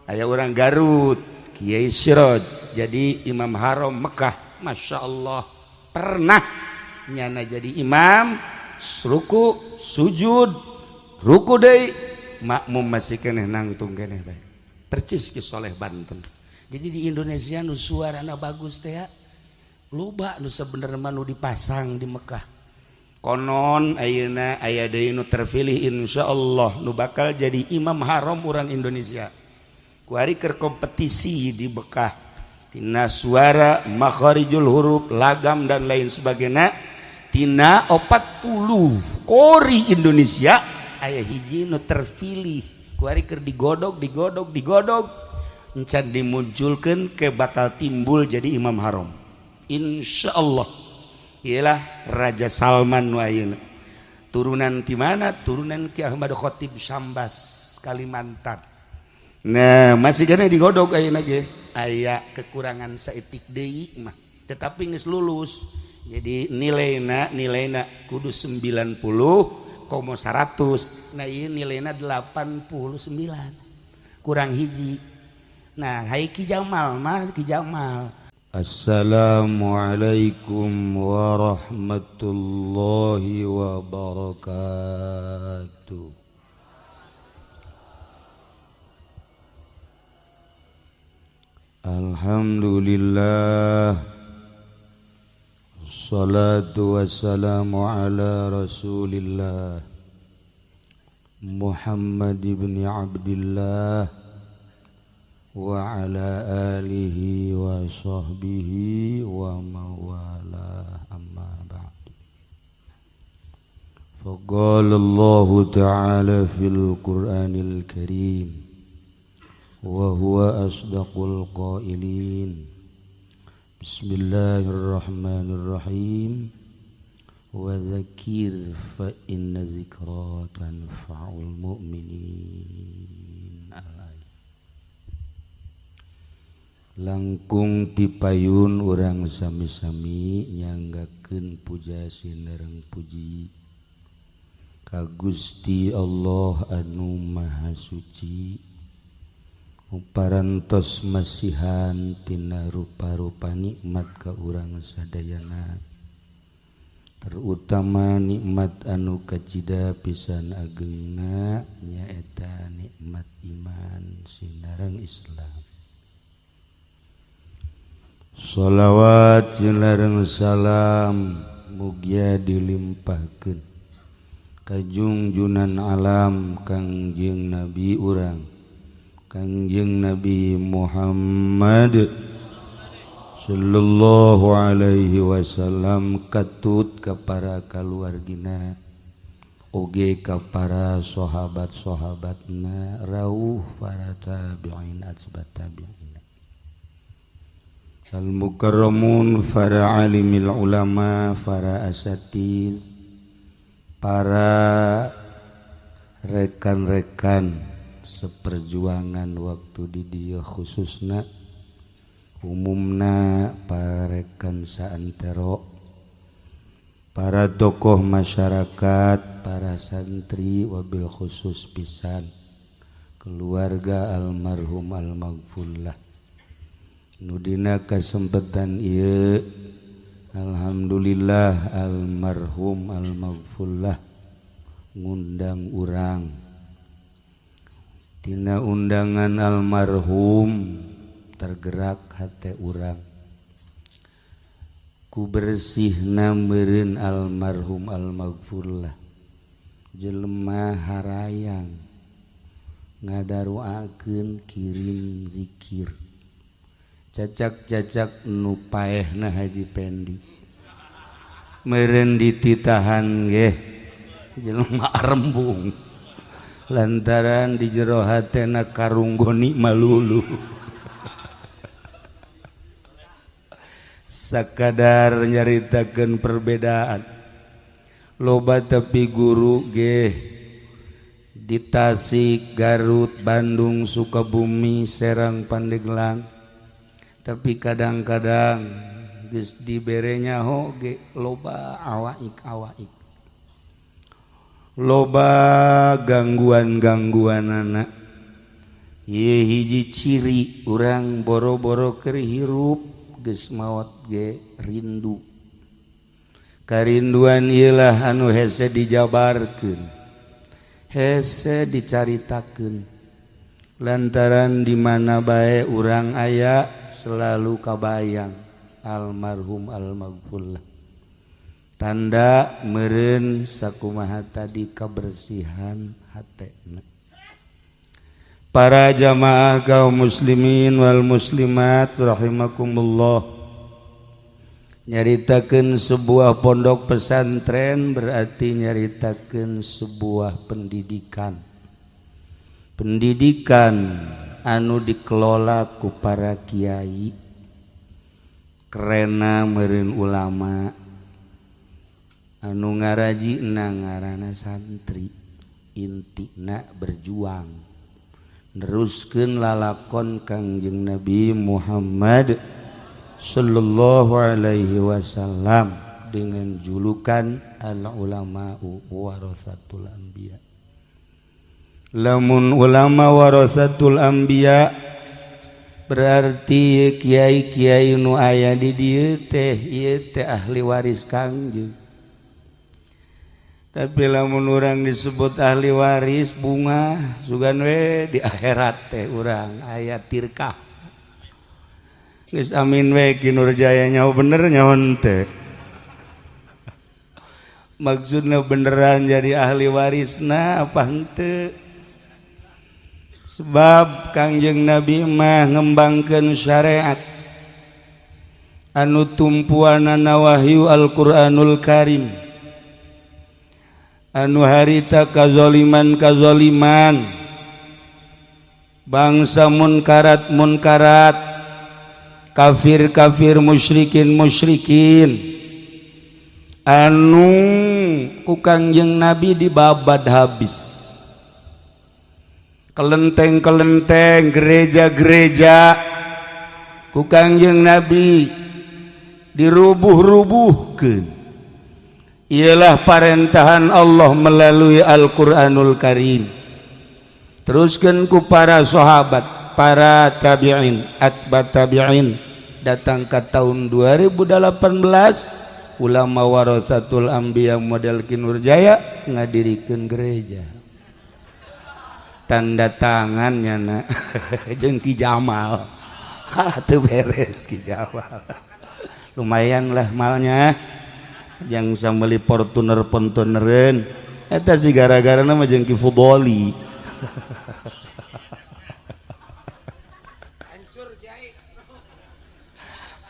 Aya orang Garut, Kiai Siroj jadi Imam Haram Mekah. Masya Allah, pernah nyana jadi imam, ruku sujud ruku deui, makmum masih keneh nangtung keneh bae. Percis Ki Soleh Banten. Jadi di Indonesia nu suarana bagus teh ya, loba nu sebenarnya nu dipasang di Mekah. Konon ayeuna aya deui nu terpilih, insyaallah nu bakal jadi imam haram urang Indonesia. Kuari keur kompetisi di Mekah tina suara, makharijul huruf, lagam, dan lain sebagainya. Tina 40 qori Indonesia aya hiji nu terpilih. Kuari keur digodog, digodog, digodog, encan dimunculkan ke bakal timbul jadi imam haram, insyaallah. Ialah Raja Salman nu ayeuna. Turunan di mana? Turunan Ki Ahmad Khatib Sambas, Kalimantan. Nah, masih kena digodog ayeuna ge, aya kekurangan saeutik deui mah, tetapi geus lulus. Jadi nilaina nilaina kudu 90 komo 100. Nah, ieu nilaina 89, kurang hiji. Nah, hai Ki Jamal mah, Ki Jamal. Assalamualaikum warahmatullahi wabarakatuh. Alhamdulillah, salatu wassalamu ala rasulillah Muhammad ibn Abdillah wa ala alihi wa sahbihi wa mawala, amma ba'd. Faqala Allah ta'ala fil Qur'anil Karim wa huwa asdaqul qailin. Bismillahirrahmanirrahim. Wa dzakir fa inna dzikra tanfa'ul mu'minin. Langkung tipayun urang sami-sami nyanggakeun puja sinareng puji ka Gusti Allah anu Maha Suci, parantos masihan tina rupa-rupa nikmat ka urang sadayana, terutama nikmat anu kacida pisan agengna nyaeta nikmat iman sinareng Islam. Sholawat sinareng salam mugia dilimpahkeun ka junjunan alam Kangjeng Nabi urang, Kangjeng Nabi Muhammad sallallahu alaihi wasallam, katut ka para kaluargina oge ka para sahabat-sahabatna, rauh para tabi'in atsbat tabi'in al mukarramun, para alimil ulama, para asatid, para rekan-rekan seperjuangan waktu di dieu khususna umumna para rekan saantero, para tokoh masyarakat, para santri, wabil khusus pisan keluarga almarhum almaghfurlah. Nudina kesempatan ieu alhamdulillah almarhum almaghfurlah ngundang urang. Tina undangan almarhum tergerak hate urang ku bersihna meureun almarhum almaghfurlah jelema harayang ngadaruakeun kirim zikir cacak-cacak nu paehna Haji Pendi meureun dititahan geh jelema arembung lantaran di jero hatena karunggoni malulu. Sakadar nyaritakeun perbedaan loba tapi guru geh di Tasik, Garut, Bandung, Sukabumi, Serang, Pandeglang, tapi kadang-kadang geus diberenya hoge loba awaik-awaik, loba gangguan-gangguan anak. Ieu hiji ciri urang boro-boro keur hirup, geus maot ge rindu. Karinduan ieulah anu hese dijabarkeun, hese dicaritakeun, lantaran di mana bae urang aya selalu kabayang almarhum almaghfurlah. Tanda meureun sakumaha tadi kebersihan hatena. Para jamaah kaum muslimin wal muslimat rahimakumullah, nyaritakeun sebuah pondok pesantren berarti nyaritakeun sebuah pendidikan, pendidikan anu dikelola ku para kiai kerena meureun ulama anu ngarajina ngaranna santri. Intina berjuang neruskeun lalakon Kangjeng Nabi Muhammad sallallahu alaihi wasallam dengan julukan al ulama'u warasatul anbiya. Lamun ulama warasatul anbiya berarti kiai-kiai nu aya di dieu teh ieu teh ahli waris Kangjeng. Tapi lamun urang disebut ahli waris bunga sugan we di akhirat teh urang aya tirkah. Geus amin we Ki Nurjaya nyaho bener nyaho henteu. Maksudna beneran jadi ahli warisna apa henteu? Sebab Kangjeng Nabi mah ngembangkeun syariat anu tumpuanana wahyu Al-Qur'anul Karim, anu harita kazoliman-kazoliman, bangsa munkarat munkarat, kafir-kafir, musyrikin musyrikin, anu ku Kangjeng Nabi dibabad habis. Kelenteng-kelenteng, gereja-gereja ku Kangjeng Nabi dirubuh-rubuhkeun. Ialah parentahan Allah melalui Al-Qur'anul Karim. Teruskan ku para sahabat, para tabi'in, atsbat tabi'in, datang ke tahun 2018 ulama warasatul anbiya model Ki Nurjaya ngadirikeun gereja. Tanda tangannya na jeung Ki Jamal. Ha teu beres Ki Jamal. Lumayan lah malnya. Yang sameli Fortuner Fortunereun eta sih gara-gara nama jeung Ki Fudoli. Hancur jai.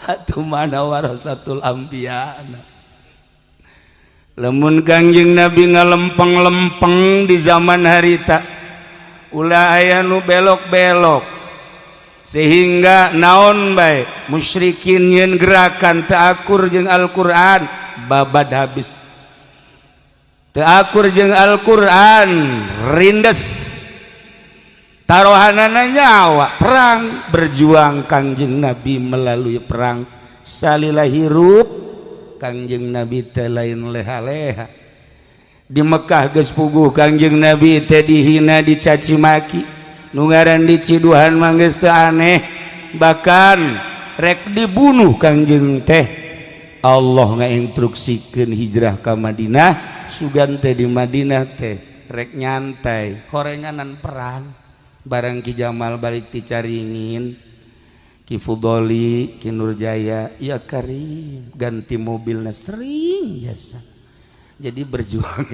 Atuh mana warasatul anbiya. Lamun Kangjeng Nabi ngalempeng-lempeng di zaman harita, ulah aya nu belok-belok sehingga naon bae musyrikin nyeun gerakan teu akur jeung Al-Qur'an babad habis, teu akur jeung Al-Qur'an rindes, tarohanana nyawa perang. Berjuang Kangjeng Nabi melalui perang salila hirup Kangjeng Nabi teh lain leha-leha. Di Mekah geus puguh Kangjeng Nabi teh dihina, dicaci maki, nu ngaran diciduhan mah geus teu aneh, bahkan rek dibunuh Kangjeng teh. Allah ngainstruksikeun hijrah ka Madinah, sugan teh di Madinah teh rek nyantai horenganan perang. Barang Ki Jamal balik ti Caringin, Ki Fudoli, Ki Nurjaya, ya karim ganti mobilna sering biasa. Jadi berjuang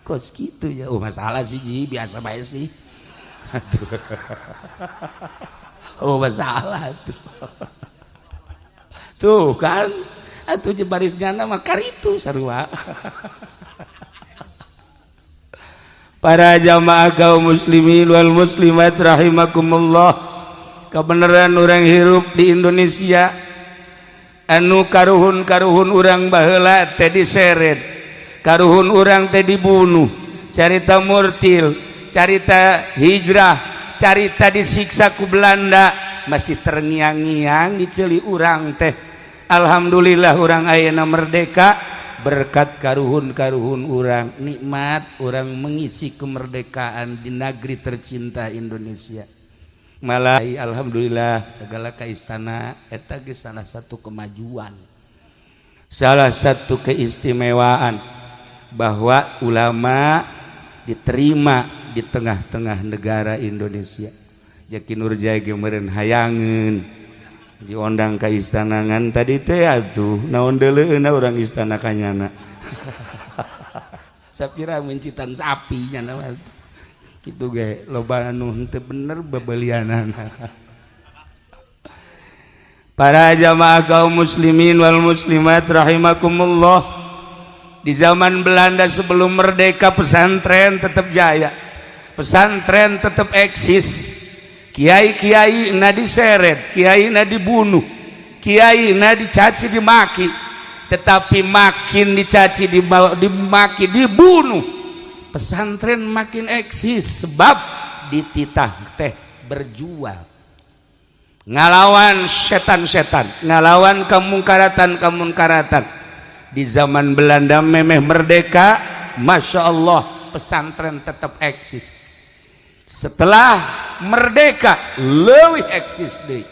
kos gitu ya. Oh masalah sih Ji, biasa bae sih. Oh masalah tuh. Tuh kan atuh barisnya nama karitu sarua. Para jamaah kaum muslimin wal muslimat rahimakumullah, kebenaran orang hirup di Indonesia anu karuhun-karuhun urang baheula teh diseret, karuhun urang teh dibunuh, carita murtil, carita hijrah, carita disiksa ku Belanda masih terngiang-ngiang di ceuli urang teh. Alhamdulillah urang ayeuna merdeka, Berkat karuhun-karuhun urang nikmat urang mengisi kemerdekaan di negeri tercinta Indonesia. Malah alhamdulillah segala ka istana eta geus salah satu kemajuan, salah satu keistimewaan bahwa ulama diterima di tengah-tengah negara Indonesia. Jaki Nurjaya ge meureun hayangeun diondang ka istana ngan tadi teh atuh naon deuleueuna urang istana kanyana. Sapira mencitan sapi nyana mah. Kitu ge loba anu henteu bener babelianana. Para jamaah kaum muslimin wal muslimat rahimakumullah. Di zaman Belanda sebelum merdeka pesantren tetap jaya. Pesantren tetap eksis. Kiai-kiai na diseret, kiai na dibunuh, kiai na dicaci dimaki. Tetapi makin dicaci dimaki dibunuh, pesantren makin eksis sebab dititah teh berjuang ngalawan setan-setan, ngalawan kemungkaratan-kemungkaratan. Di zaman Belanda memeh merdeka, masya Allah pesantren tetap eksis. Setelah merdeka leuwih eksis deui.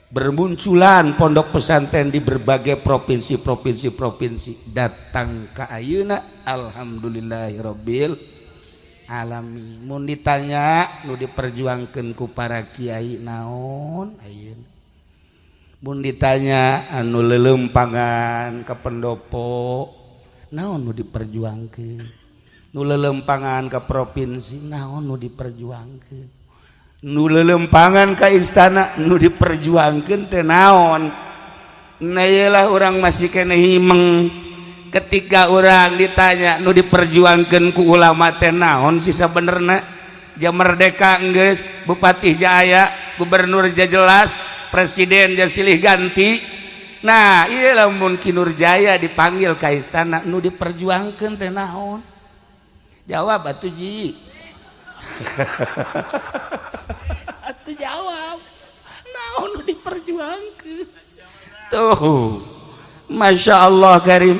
Bermunculan pondok pesantren di berbagai provinsi-provinsi-provinsi datang ka ayeuna alhamdulillahirabbil alamin. Mun ditanya nu diperjuangkeun ku para kiai naon ayeuna? Mun ditanya anu leuleumpangan ka pendopo naon nu diperjuangkeun? Nu lelempangan ke provinsi naon nu diperjuangkeun? Nu lelempangan ka istana nu diperjuangkeun teh naon? Nah iyalah urang masih keneh himeng ketika urang ditanya nu diperjuangkeun ku ulama teh naon sih sabenerna? Jam merdeka geus, bupati jaya, gubernur ja jelas, presiden ja silih ganti. Nah ieu lamun Ki Nurjaya dipanggil ka istana nu diperjuangkeun teh naon? Jawab atuh ji. Atuh jawab. Naon nu diperjuangkeun? Tuh. Masya Allah Karim.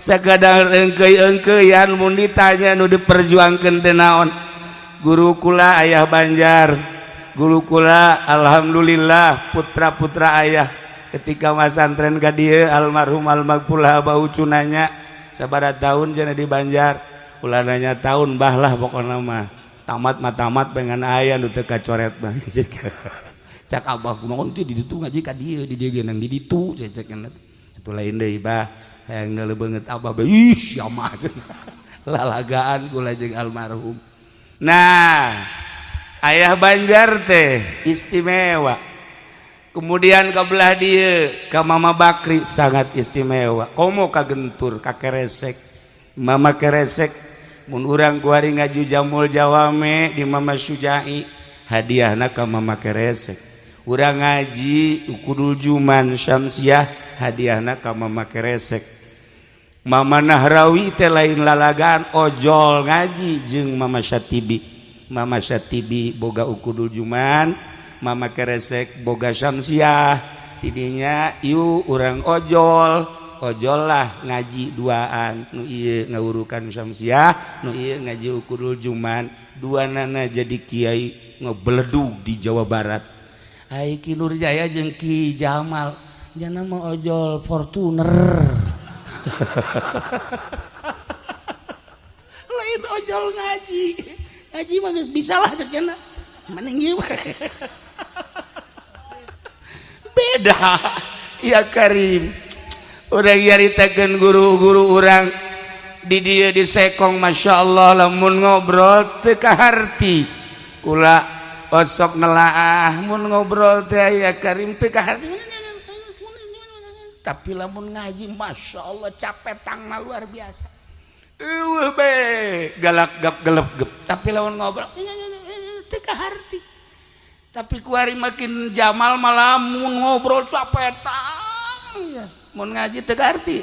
Sakadang engkeuy-engkeuyan mun ditanya nu diperjuangkeun teh naon? Guru kula ayah Banjar. Guru kula alhamdulillah putra-putra ayah ketika masantren ka dieu almarhum almaghfurlah bau cunanya sabaraha tahun cenah di Banjar. Ulah nanya tahun bah lah pokokna mah tamat mah tamat pengen aya nu teu kacoret mah. Cak abah kumaha teh di ditu ngaji ka dieu di dieu ge nang di ditu cecek itu lain deui bah hayang deuleu beungeut abah bae ih sia mah lalagaan kula jeung almarhum. Nah ayah Banjar teh istimewa. Kemudian ka belah dieu ka Mama Bakri sangat istimewa. Komo ka Gentur ka Keresek. Mama Keresek mun urang kuari ngaju Jamul Jawame di Mama Sujai hadiahna ka Mama Keresek. Urang ngaji Ukudul Juman Syamsiah hadiahna ka Mama Keresek. Mama Nahrawi teh lain lalagaan ojol ngaji jeung Mama Syatibi. Mama Syatibi boga Ukudul Juman, Mama Keresek boga Syamsiah. Tidinya ieu urang ojol ojol lah ngaji duaan nu ieu ngawurukan Syamsiah nu ieu ngaji Ukudul Juman dua nana jadi kiai ngebeledug di Jawa Barat. Ai Ki Nurjaya jeung Ki Jamal jana mah ojol Fortuner. Lain ojol ngaji. Ngaji mah geus bisa lah cek cenah. Mending ieu. Beda ya Karim. Urang nyaritakeun guru-guru urang di dieu di Sekong masya Allah lamun ngobrol teu kaharti. Kula osok nelaah mun ngobrol teh ya Karim teu kaharti. Tapi lamun ngaji masya Allah capek tangna luar biasa. Eueuh be galak gap gelep gep. Tapi lamun ngobrol teu kaharti. Tapi kuari makin Jamal malah mun ngobrol capek tang. Mun ngaji teu kaharti.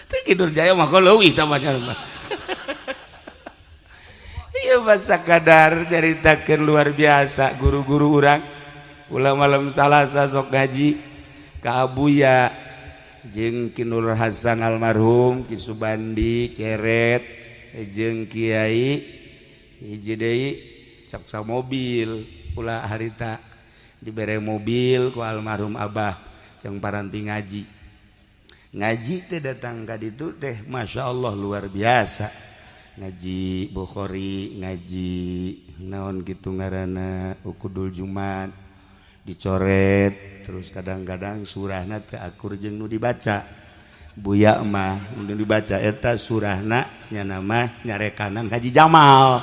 Teu Ki Nurjaya mah leuwih tah mah. Ieu masa kadar nyaritakeun luar biasa guru-guru urang. Ulah malam Salasa sok ngaji Ka Abuya jeung Ki Nur Hasan almarhum, Ki Subandi Ceret jeung Kiai hiji deui saksa mobil pula harita dibere mobil ku almarhum Abah jeung paranti ngaji. Ngaji teh datang ka ditu teh Masya Allah luar biasa. Ngaji Bukhari, ngaji naon gitu ngaranna Ukudul Jumat dicoret terus kadang-kadang surahna teu akur jeung nu dibaca. Buya mah nu dibaca eta surahna nya nama nyarekanan Haji Jamal.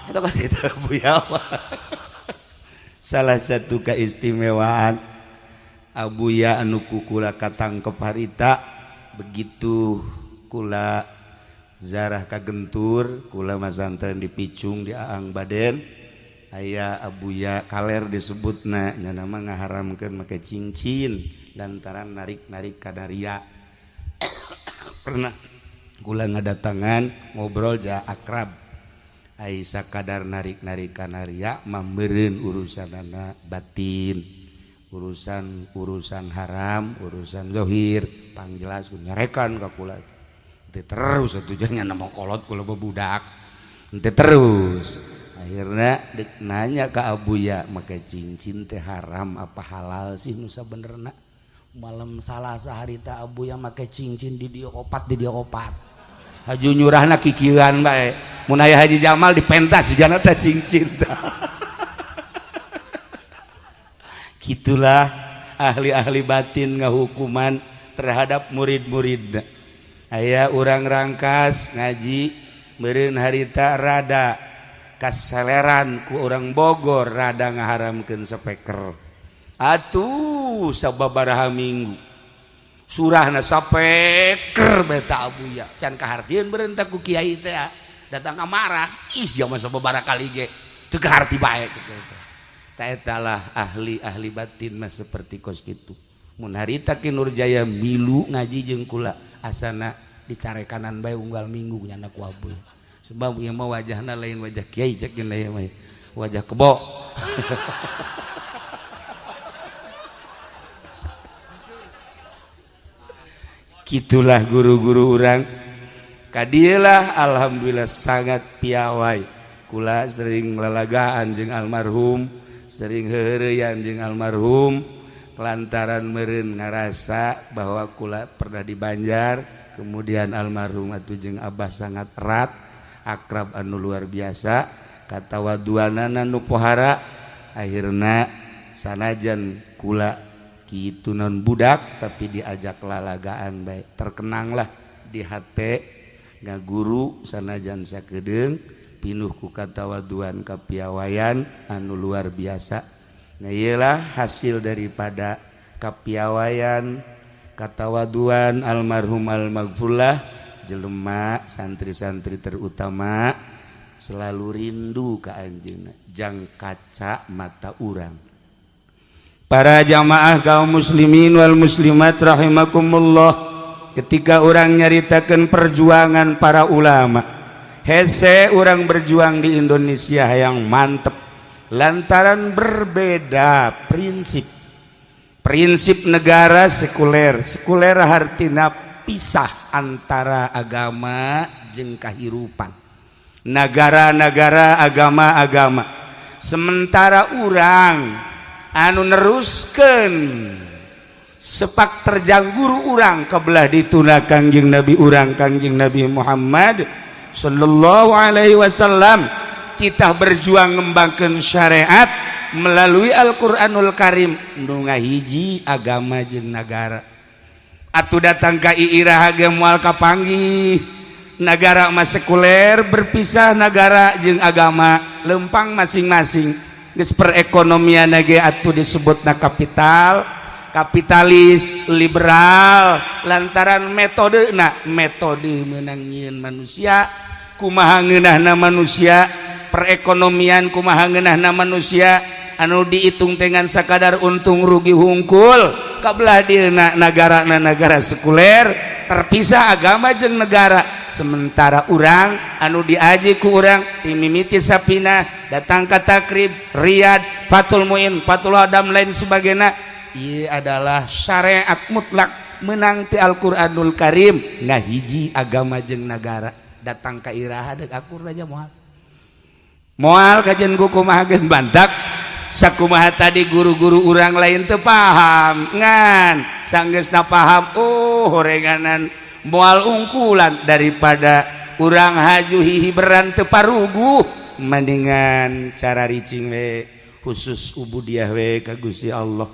Eta kan itu Buya mah. Salah satu keistimewaan Abuya anu ku kula katangkep harita begitu kula zarah kagentur kula masantren di Picung di Aang Baden aya Abuya kaler disebutna nya nama ngaharamkeun make cincin lantaran narik-narik kadaria. Pernah kula ngadatangan ngobrol ja akrab ai sakadar narik-narik kanaria mambeureun urusanana batin, urusan-urusan haram, urusan zohir pangjelas nyarekan ka kula teu terus atuh nya nama kolot kula budak teu terus. Akhirnya dek nanya ke Abuya make cincin teh haram apa halal sih nu sabenerna. Malam Salasa harita Abuya make cincin di dieu opat di dieu opat. Haju nyurahna kikieuan bae. Mun aya Haji Jamal dipentas jigana teh cincin. Gitulah ahli-ahli batin ngahukuman terhadap murid-murid. Aya urang Rangkas ngaji meureun harita rada kaseleran ku orang Bogor rada ngaharamkeun speaker. Atuh sababaraha minggu surahna sapeker beta Abuya can kahartieun beureun teh ku kiai teh datang ka marah ih jaman sababaraha kali ge teu kaharti bae cek teh. Ta eta lah ahli-ahli batin mah seperti kos kitu. Mun harita Ki Nurjaya milu ngaji jeung kula asana dicarekanan bae unggal minggu nyana ku Abuya. Sebab ieu mah wajahna lain wajah kiai cek ieu mah wajah kebo. Gitulah guru-guru urang. Kadieulah alhamdulillah sangat piawai. Kula sering lalagaan jeung almarhum, sering heureuyan jeung almarhum lantaran meureun ngarasa bahwa kula pernah di Banjar, kemudian almarhum atuh jeung Abah sangat erat, akrab anu luar biasa, katawaduanana nu pohara, akhirna sanajan kula kitu non budak tapi diajak lalagaan bae terkenanglah di hate ngaguru sanajan sakedeung pinuh ku katawaduan kapiawaian anu luar biasa. Nah ieulah hasil daripada kapiawaian katawaduan almarhum almaghfurlah jelema santri-santri terutama selalu rindu ka anjeunna jang kaca mata urang. Para jamaah kaum muslimin wal muslimat rahimakumullah, ketika orang nyaritakan perjuangan para ulama, hese orang berjuang di Indonesia yang mantep lantaran berbeda prinsip. Prinsip negara sekuler, sekuler hartina pisah antara agama jeung kahirupan. Negara-negara agama-agama. Sementara urang anu neruskeun sepak terjang guru urang kebelah dituna Kangjeng Nabi urang Kangjeng Nabi Muhammad sallallahu alaihi wasallam, kita berjuang ngembangkeun syariat melalui Al-Qur'anul Karim nu ngahiji agama jeung nagara. Atuh datang ka iraha ge moal kapanggih. Nagara mah sekuler berpisah nagara jeung agama lempang masing-masing. Geus perekonomian ge atuh disebutna kapital, kapitalis liberal lantaran metodena metode meunang nyieun manusia, kumaha ngeunahna manusia, perekonomian kumaha ngeunahna manusia anu dihitung dengan sakadar untung rugi hungkul. Kabelah dieuna nagarana nagara sekuler terpisah agama jeung negara. Sementara urang anu diaji ku urang timimiti sapina datang ka Takrib, Riyad, Fathul Muin, Fathul Adam lain sebagainya, Ieu adalah syariat mutlak menang ti Al-Qur'anul Karim ngahiji agama jeung nagara datang ka iraha deuk akur aja moal moal kajian kumaha geun bantak sakumaha tadi guru-guru urang lain teu paham ngan sanggeusna paham oh horenganan moal ungkulan daripada urang haju hihiberan teu paruguh mendingan cara ricing we khusus ubudiah we ka Gusti Allah.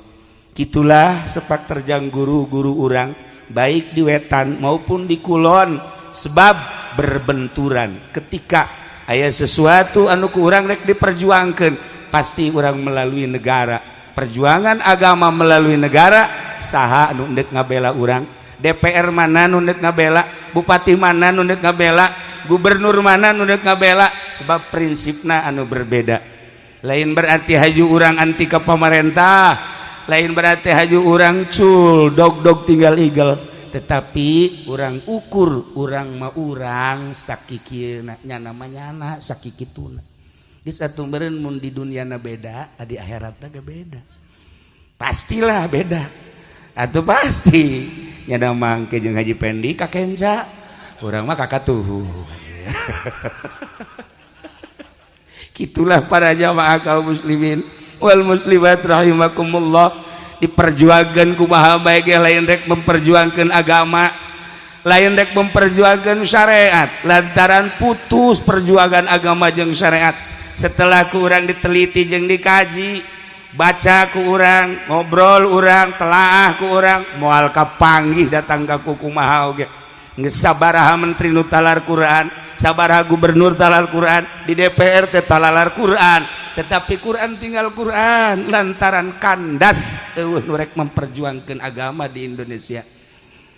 Gitulah sepak terjang guru-guru urang baik di wetan maupun di kulon sebab berbenturan ketika aya sesuatu anu ku urang rek diperjuangkan pasti urang melalui negara, perjuangan agama melalui negara. Saha anu ndek ngabela urang? DPR mana nu ndek ngabela? Bupati mana nu ndek ngabela? Gubernur mana nu ndek ngabela? Sebab prinsipna anu berbeda. Lain berarti haju urang anti ke pemerintah, lain berarti haju urang cul dog dog tinggal igel, tetapi urang ukur urang mah urang sakikieuna nyana mah nyana sakikituna. Di satu meureun mun di dunia na beda, di akhiratna ge beda, pastilah beda atuh pasti. Nyana mangke jeung Haji Pendi kakenca, urang mah kakatuhu. Gitulah para jamaah kaum muslimin wal muslimat rahimakumullah. Diperjuangkan kumaha bae ge lain rek memperjuangkan agama, lain rek memperjuangkan syariat, lantaran putus perjuangan agama jeung syariat setelah ku urang diteliti jeung dikaji, baca ku urang, ngobrol urang, telaah ku urang, moal kapanggih datang ka kumaha oge. Geus sabaraha menteri nu talar Quran, sabaraha gubernur talar Quran, di DPR teh talalar Quran, tetapi Quran tinggal Quran lantaran kandas eueuh nu rek memperjuangkeun agama di Indonesia.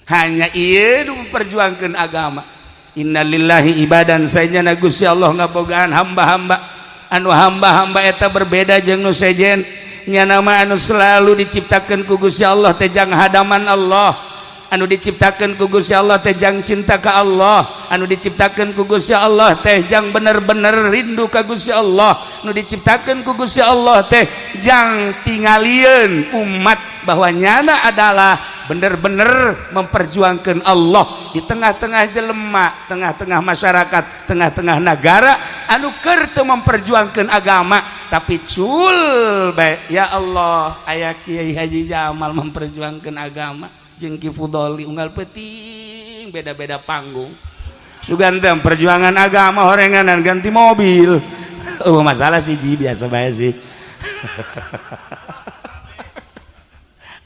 Hanya ieu nu memperjuangkeun agama. Innalillahi ibadan sayana Gusti Allah ngabogaan hamba-hamba anu hamba-hamba eta berbeda jeung nu sejen. Nya nama anu selalu diciptakeun ku Gusti Allah teh jang hadaman Allah, anu diciptakeun ku Gusti Allah teh jang cinta ka Allah, anu diciptakeun ku Gusti Allah teh jang bener-bener rindu ka Gusti Allah, anu diciptakeun ku Gusti Allah teh jang tingalieun umat bahwa nyana adalah bener-bener memperjuangkan Allah di tengah-tengah jelema, tengah-tengah masyarakat, tengah-tengah negara anu keur teu memperjuangkan agama tapi cul bae. Ya Allah, aya Kiai Haji Jamal memperjuangkan agama jeung Ki Fudoli unggal peuting beda-beda panggung. Sugan teh perjuangan agama horenganan ganti mobil. Oh masalah sih ji biasa bae sih.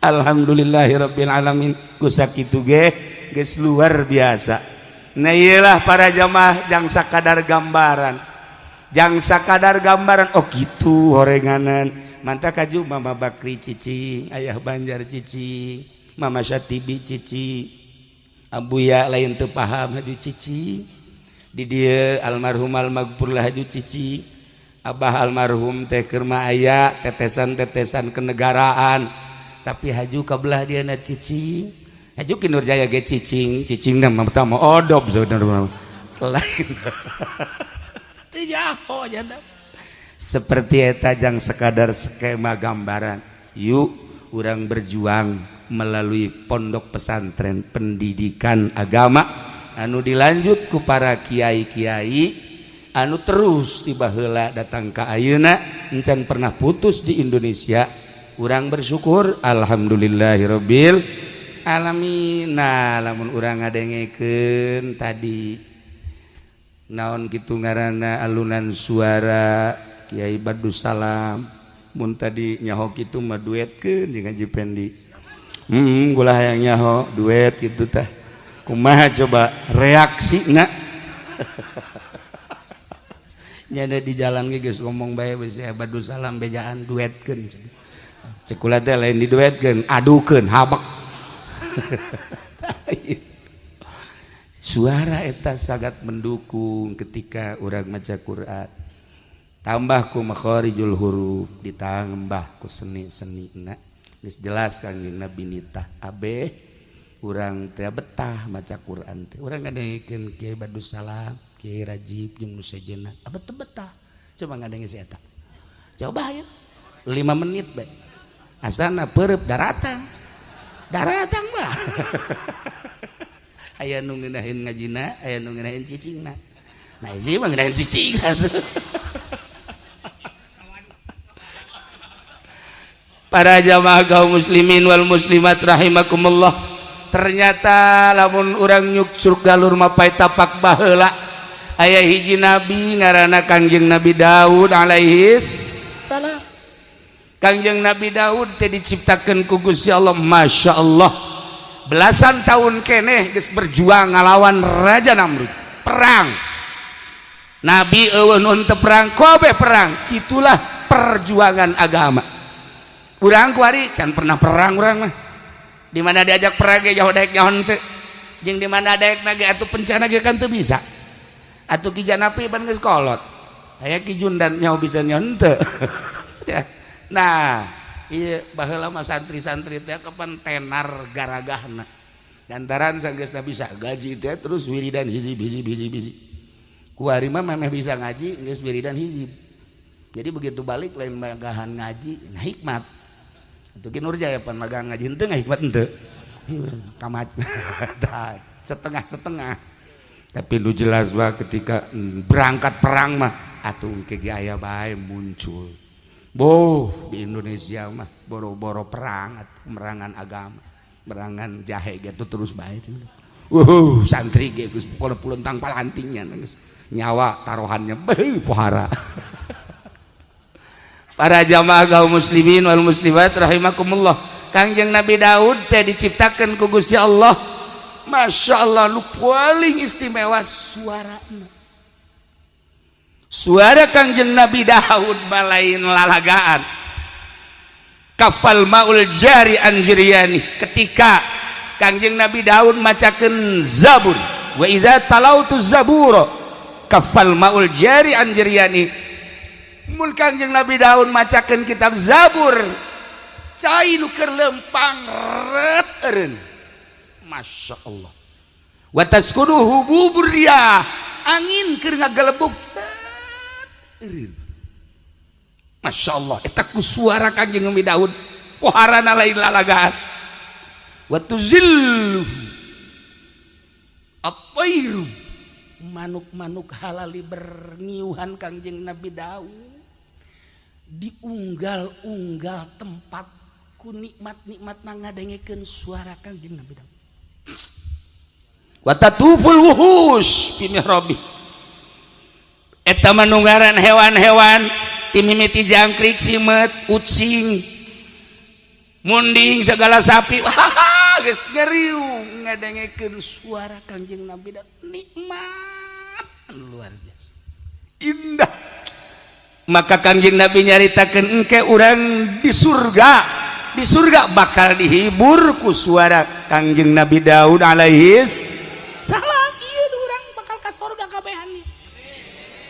Alhamdulillahirabbil alamin ku sakitu ge geus luar biasa. Nah iyalah para jamaah jang sakadar gambaran. Jang sakadar gambaran oh gitu horenganan. Mantap kaju Mama Bakri cicing, Ayah Banjar cicing, Mama Syatibi cicing, Abuya lain teu paham haju cicing. Di dieu almarhum almaghfurlah haju cicing. Abah almarhum teh keur mah aya tetesan-tetesan kenegaraan. Tapi haju kabelah dia na cicing. Haju Ki Nurjaya ge cicing, cicing na mah pertama odob saudara lain. Teu nyaho janda. Seperti eta jang sekadar skema gambaran. Yuk urang berjuang melalui pondok pesantren pendidikan agama anu dilanjut ku para kiai-kiai anu terus tiba heula datang ka ayeuna encan pernah putus di Indonesia. Urang bersyukur alhamdulillahirabbil alamin. Nah lamun urang ngadengekeun tadi naon kitu ngaranna alunan suara Kiai Badussalam mun tadi nyaho kitu mah duetkeun jeung Haji Pendi. Gula hayang nyaho duet gitu tah. Kumaha coba reaksina? Nyada di jalan ge geus ngomong bae geus Badussalam bejaan duetkeun. Cek kula teh lain diduetkeun, adukeun habek. Suara eta sangat mendukung ketika urang maca Quran. Tambah ku makharijul huruf, ditambah ku seni-senina. Geus jelas Kangjeng Nabi nitah abeh urang teh betah maca Quran teh. Urang ngadengikeun Kiai Badussalam, Kiai Rajib jeung nu sejenna, abet teu betah. Coba ngadenge si eta. Coba ayo 5 menit bae. Asana peureub daratang. Daratang mah. Aya nu ngeunaheun ngajina, aya nu ngeunaheun cicingna. Nah, ieu mah ngeunaheun cicing atuh. Para jamaah kaum muslimin wal muslimat rahimakumullah. Ternyata lamun urang nyuksur galur mapai tapak baheula aya hiji nabi ngaranna Kangjeng Nabi Daud alaihi salam. Kangjeng Nabi Daud teh diciptakeun ku Gusti Allah, Masya Allah. Belasan tahun keneh geus berjuang ngalawan Raja Namrud. Perang. Nabi eueuh nu teu perang, kabeh perang. Kitulah perjuangan agama. Urang kuari can pernah perang urang mah. Di mana diajak perang ge jauh daek nyaho teu. Jeung di mana daek na ge atuh pencana ge kan teu bisa. Atuh Ki Janapi pan geus kolot. Aya Ki Jundan nyaho bisa nyaho teu. Nah, iya baheula mah santri-santri teh kapan tenar garagahna. Lantaran sanggeusna bisa gaji teh terus wiridan hizib hizib hizib hizib. Kuari mah memeh bisa ngaji geus wiridan hizib. Jadi begitu balik lain magahan ngaji, nah hikmat. Atuh Ki Nurjaya pan magang ngaji henteu ngahikmat henteu. Kamat. Setengah-setengah. Tapi lu jelas bah ketika berangkat perang mah atuh engke ge aya bae muncul. Boh di Indonesia mah boro-boro perang atuh merangan agama, merangan jahe gitu terus bae. Santri ge geus pokona pulentang palantingnya geus nyawa taruhannya beuh pohara. Para jamaah kaum muslimin wal muslimat rahimakumullah. Kangjeng Nabi Daud teh diciptakeun ku Gusti Allah. Masya Allah nu paling istimewa suarana. Suara Kangjeng Nabi Daud malain lalagaan. Kafal maul jari anjiriani ketika Kangjeng Nabi Daud macakeun Zabur. Wa idza talautu zabura kafal maul jari anjiriani. Mun Kangjeng Nabi Daud macakeun kitab Zabur, cai nu keur lempang ret eureun. Masya Allah. Wa taskunuhu bubur riyah, angin keur ngagelebug set eureun. Masya Allah, eta ku suara Kangjeng Nabi Daud, poharana lain lalagaan. Wa tuzilluhu at-tairu, manuk-manuk halali berngiuhan Kangjeng Nabi Daud. Diunggal-unggal tempat ku nikmat-nikmat ngadengekeun suara Kangjeng Nabi Daud. Wa tatuful wuhus fi mihrabi. Eta manunggaran hewan-hewan timimiti jangkrik, simet, ucing, munding, segala sapi. Wah, geus ngeriung ngadengekeun suara Kangjeng Nabi Daud. Nikmat luar biasa. Indah. Maka Kangjeng Nabi nyaritakeun engke urang di surga, di surga bakal dihibur ku suara Kangjeng Nabi Daud alaihi salam. Ieu urang bakal ka surga kabehan.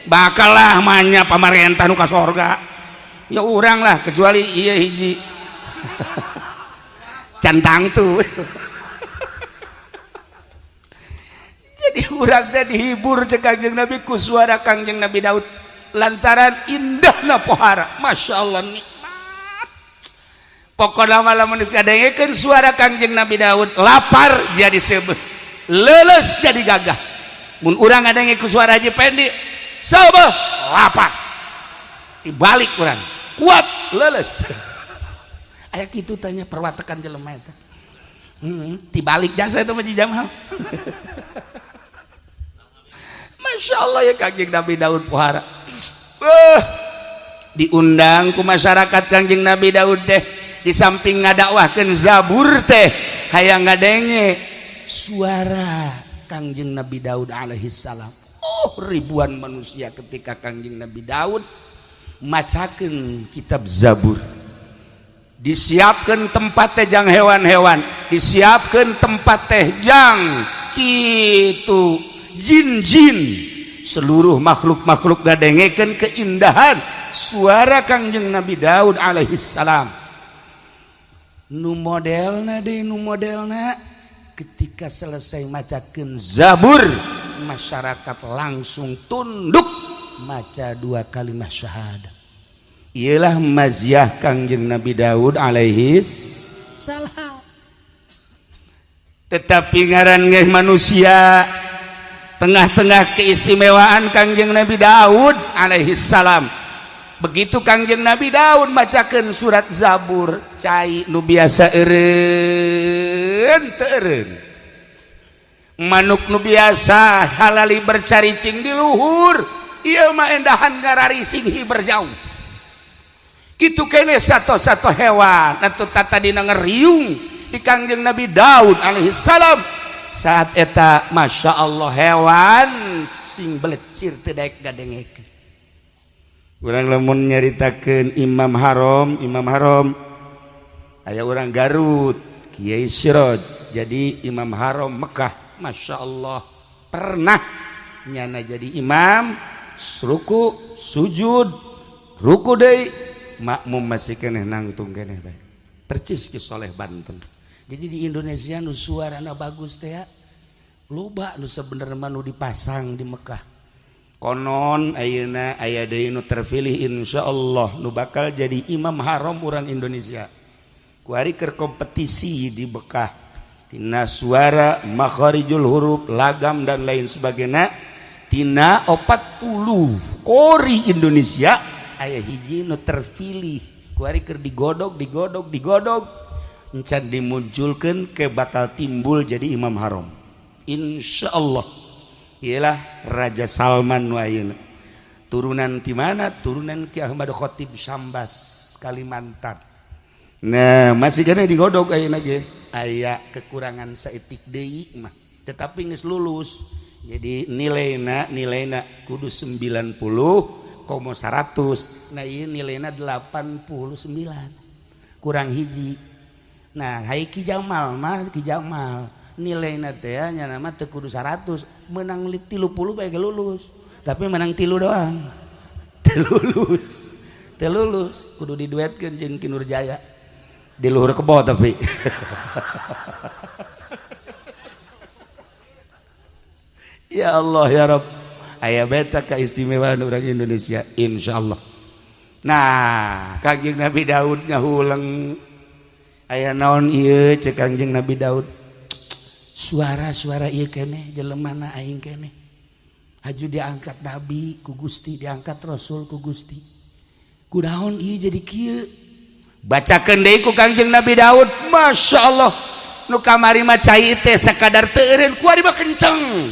Bakal lah manya pamarentah nu ka surga. Ya urang lah kecuali ieu hiji. Cantang tuh. Jadi urang teh dihibur cek Kangjeng Nabi ku suara Kangjeng Nabi Daud. Lantaran indahna pohara, Masya Allah nikmat. Pokokna mah lamun kadengekeun suara Kangjeng Nabi Daud, lapar jadi seubeuh, leuleus jadi gagah. Mun urang ngadenge ku suara Haji Pendi, seubeuh lapar, dibalik urang kuat leuleus. Aya kitu tanya perwatekan jelema eta. Dibalik jasa eta mah Jamal. Masya Allah ya Kangjeng Nabi Daud pohara. Diundang ku masyarakat Kangjeng Nabi Daud teh di samping ngadakwahkeun Zabur teh hayang ngadenge suara Kangjeng Nabi Daud alaihi salam. Oh, ribuan manusia ketika Kangjeng Nabi Daud macakeun kitab Zabur. Disiapkeun tempat teh jang hewan-hewan, disiapkeun tempat teh jang kitu jin-jin, seluruh makhluk-makhluk ngadengekeun keindahan suara Kangjeng Nabi Daud alaihi salam. Nu modelna deui, nu modelna ketika selesai macakeun Zabur, masyarakat langsung tunduk maca dua kalimat syahadat. Ialah maziah Kangjeng Nabi Daud alaihis salam. Tetapi ngaran ge manusia, tengah-tengah keistimewaan Kangjeng Nabi Daud alaihi salam, begitu Kangjeng Nabi Daud macakeun surat Zabur, cai nu biasa eureun teu eureun, manuk nu biasa halali bercaricing di luhur ieu mah endahan ngararising hiber jauh kitu kene. Satu-satu hewan atau tata dina ngeriung di Kangjeng Nabi Daud alaihi salam saat eta, Masya Allah, hewan sing belecir teu daek ngadengekeun. Urang lamun nyaritakeun Imam Haram, Imam Haram aya orang Garut, Kiai Siroj, jadi Imam Haram Mekah. Masya Allah, pernah nyana jadi imam, ruku sujud ruku deui, makmum masih keneh nangtung keneh bae, percis Ki Soleh Banten. Jadi di Indonesia nu suarana bagus teh ya loba nu sebenarnya nu dipasang di Mekah. Konon ayeuna aya deui nu terpilih, insyaallah, nu bakal jadi imam haram orang Indonesia. Kuari keur kompetisi di Mekah tina suara, makharijul huruf, lagam, dan lain sebagainya. Tina 40 qori Indonesia aya hiji nu terpilih. Kuari keur digodog, digodog, digodog, encan dimunculkan ke bakal timbul jadi imam haram, insyaallah. Ialah Raja Salman nu ayeuna. Turunan di mana? Turunan Ki Ahmad Khatib Sambas, Kalimantan. Nah, masih kena digodog ayeuna ge aya kekurangan saeutik deui mah, tetapi geus lulus. Jadi nilaina nilaina kudu 90 komo 100. Nah, ieu nilaina 89, kurang hiji. Nah, hai Ki Jamal mah, Ki Jamal nilaina teh nya nama teu kudu 100, menang 30 bae lulus, tapi menang tilu doang teu lulus, teu lulus. Kudu diduetkeun jeung Ki Nurjaya di luhur kebo. Tapi ya Allah ya Rabb, aya beta keistimewaan orang Indonesia, insyaallah. Nah, Kangjeng Nabi Daud ngahuleng, aya naon ieu? Cek Kangjeng Nabi Daud, suara-suara ieu keneh, jelemana aing keneh? Haju diangkat nabi ku Gusti, diangkat rasul ku Gusti, kunaon ieu jadi kieu? Bacakeun deui ku Kangjeng Nabi Daud. Masya Allah, nu kamari mah cai teh sakadar teu eureun, kuari mah kenceng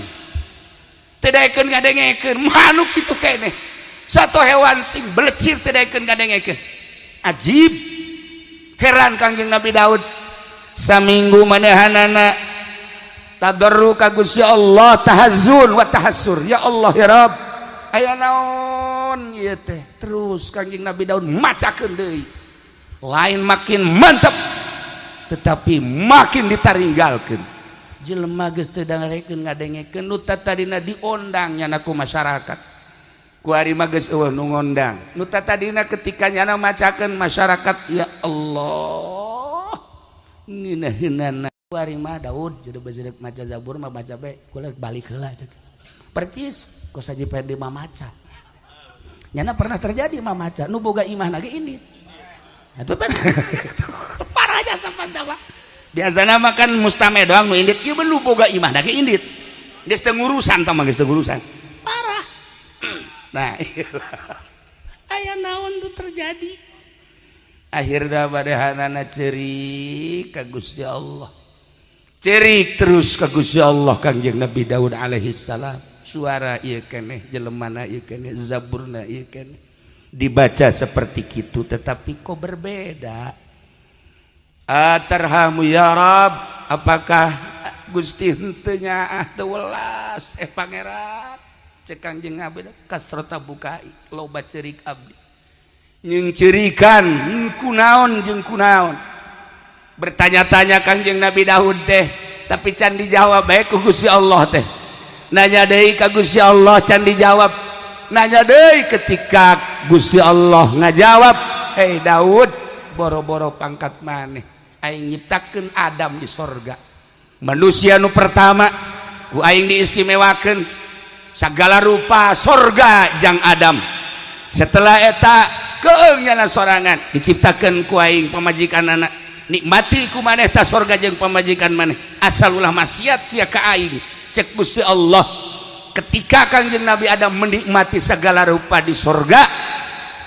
teu daekeun ngadengekeun. Manuk kitu keneh, satu hewan sing belecir teu daekeun ngadengekeun. Ajib, heran Kangjeng Nabi Daud. Saminggu manehanana tadarru ka Gusti Allah, tahazzun wa tahassur, ya Allah ya Rabb, aya naon ieu teh? Terus Kangjeng Nabi Daud macakeun deui, lain makin mantap tetapi makin ditaringgalkeun. Jelema geus teu dangarekeun ngadengekeun. Nu tadina diondang nyana ku masyarakat, kuari mah geus eueuh nu ngondang. Nu tadina ketika nyana macakeun masyarakat, ya Allah, ngeunaheunana, kuari mah Daud jadi bezerek maca Zabur mah baca bae kula balik heula. Percis kos Haji Ferdi mah maca, nyana pernah terjadi mah maca nu boga imah ge indit. Itu kan parah aja sampan. Biasana makan mustame doang nu indit, ieu nu boga imah ge indit, geus teu ngurusan tah mah, geus teu ngurusan, parah. Nah, aya naon tuh terjadi? Akhirna manehanana cerik ka Gusti Allah, cerik terus ka Gusti Allah Kangjeng Nabi Daud alaihi salam. Suara ieu keneh, jelemana ieu keneh, zaburna ieu keneh, dibaca seperti kitu, tetapi kok berbeda? Atarhamu ya Rab, apakah Gusti henteu nyaah, teu welas eh Pangeran? Cek Kangjeng Nabi, kasrota bukai, loba cerik abdi. Nyengcerikan kunaon jeung kunaon? Bertanya-tanya Kangjeng Nabi Daud teh, tapi can dijawab bae ku Gusti Allah teh. Nanya deui ka Gusti Allah, can dijawab. Nanya deui, ketika Gusti Allah ngajawab, "Hei Daud, boro-boro pangkat maneh, aing nyiptakeun Adam di sorga, manusia nu pertama, ku aing diistimewakeun segala rupa sorga jang Adam. Setelah eta Keung nyana sorangan diciptakeun ku aing pamajikan anak, nikmati ku maneh ta sorga jeung pamajikan maneh, asal ulah maksiat sia ka aing, cek Gusti Allah. Ketika Kangjeng Nabi Adam menikmati segala rupa di sorga,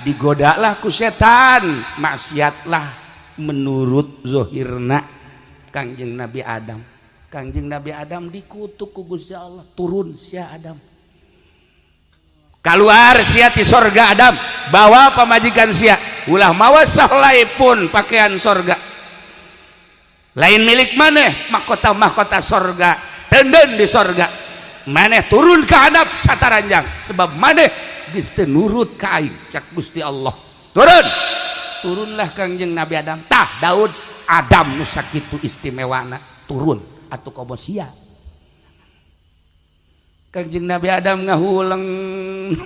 digodalah ku setan, maksiatlah menurut zohirna Kangjeng Nabi Adam. Kangjeng Nabi Adam dikutuk ku Gusti Allah, "Turun sia, Adam, keluar sia ti sorga. Adam, bawa pamajikan sia, ulah mawa sahelai pun pakaian sorga, lain milik maneh mahkota mahkota sorga, tenden di sorga. Maneh turun ke hadap sataranjang, sebab maneh geus teu nurut ka aing," cak Gusti Allah. Turun, turunlah Kangjeng Nabi Adam. Tah, Daud, Adam nu sakitu istimewana turun atuh komo sia. Kangjeng Nabi Adam ngahuleng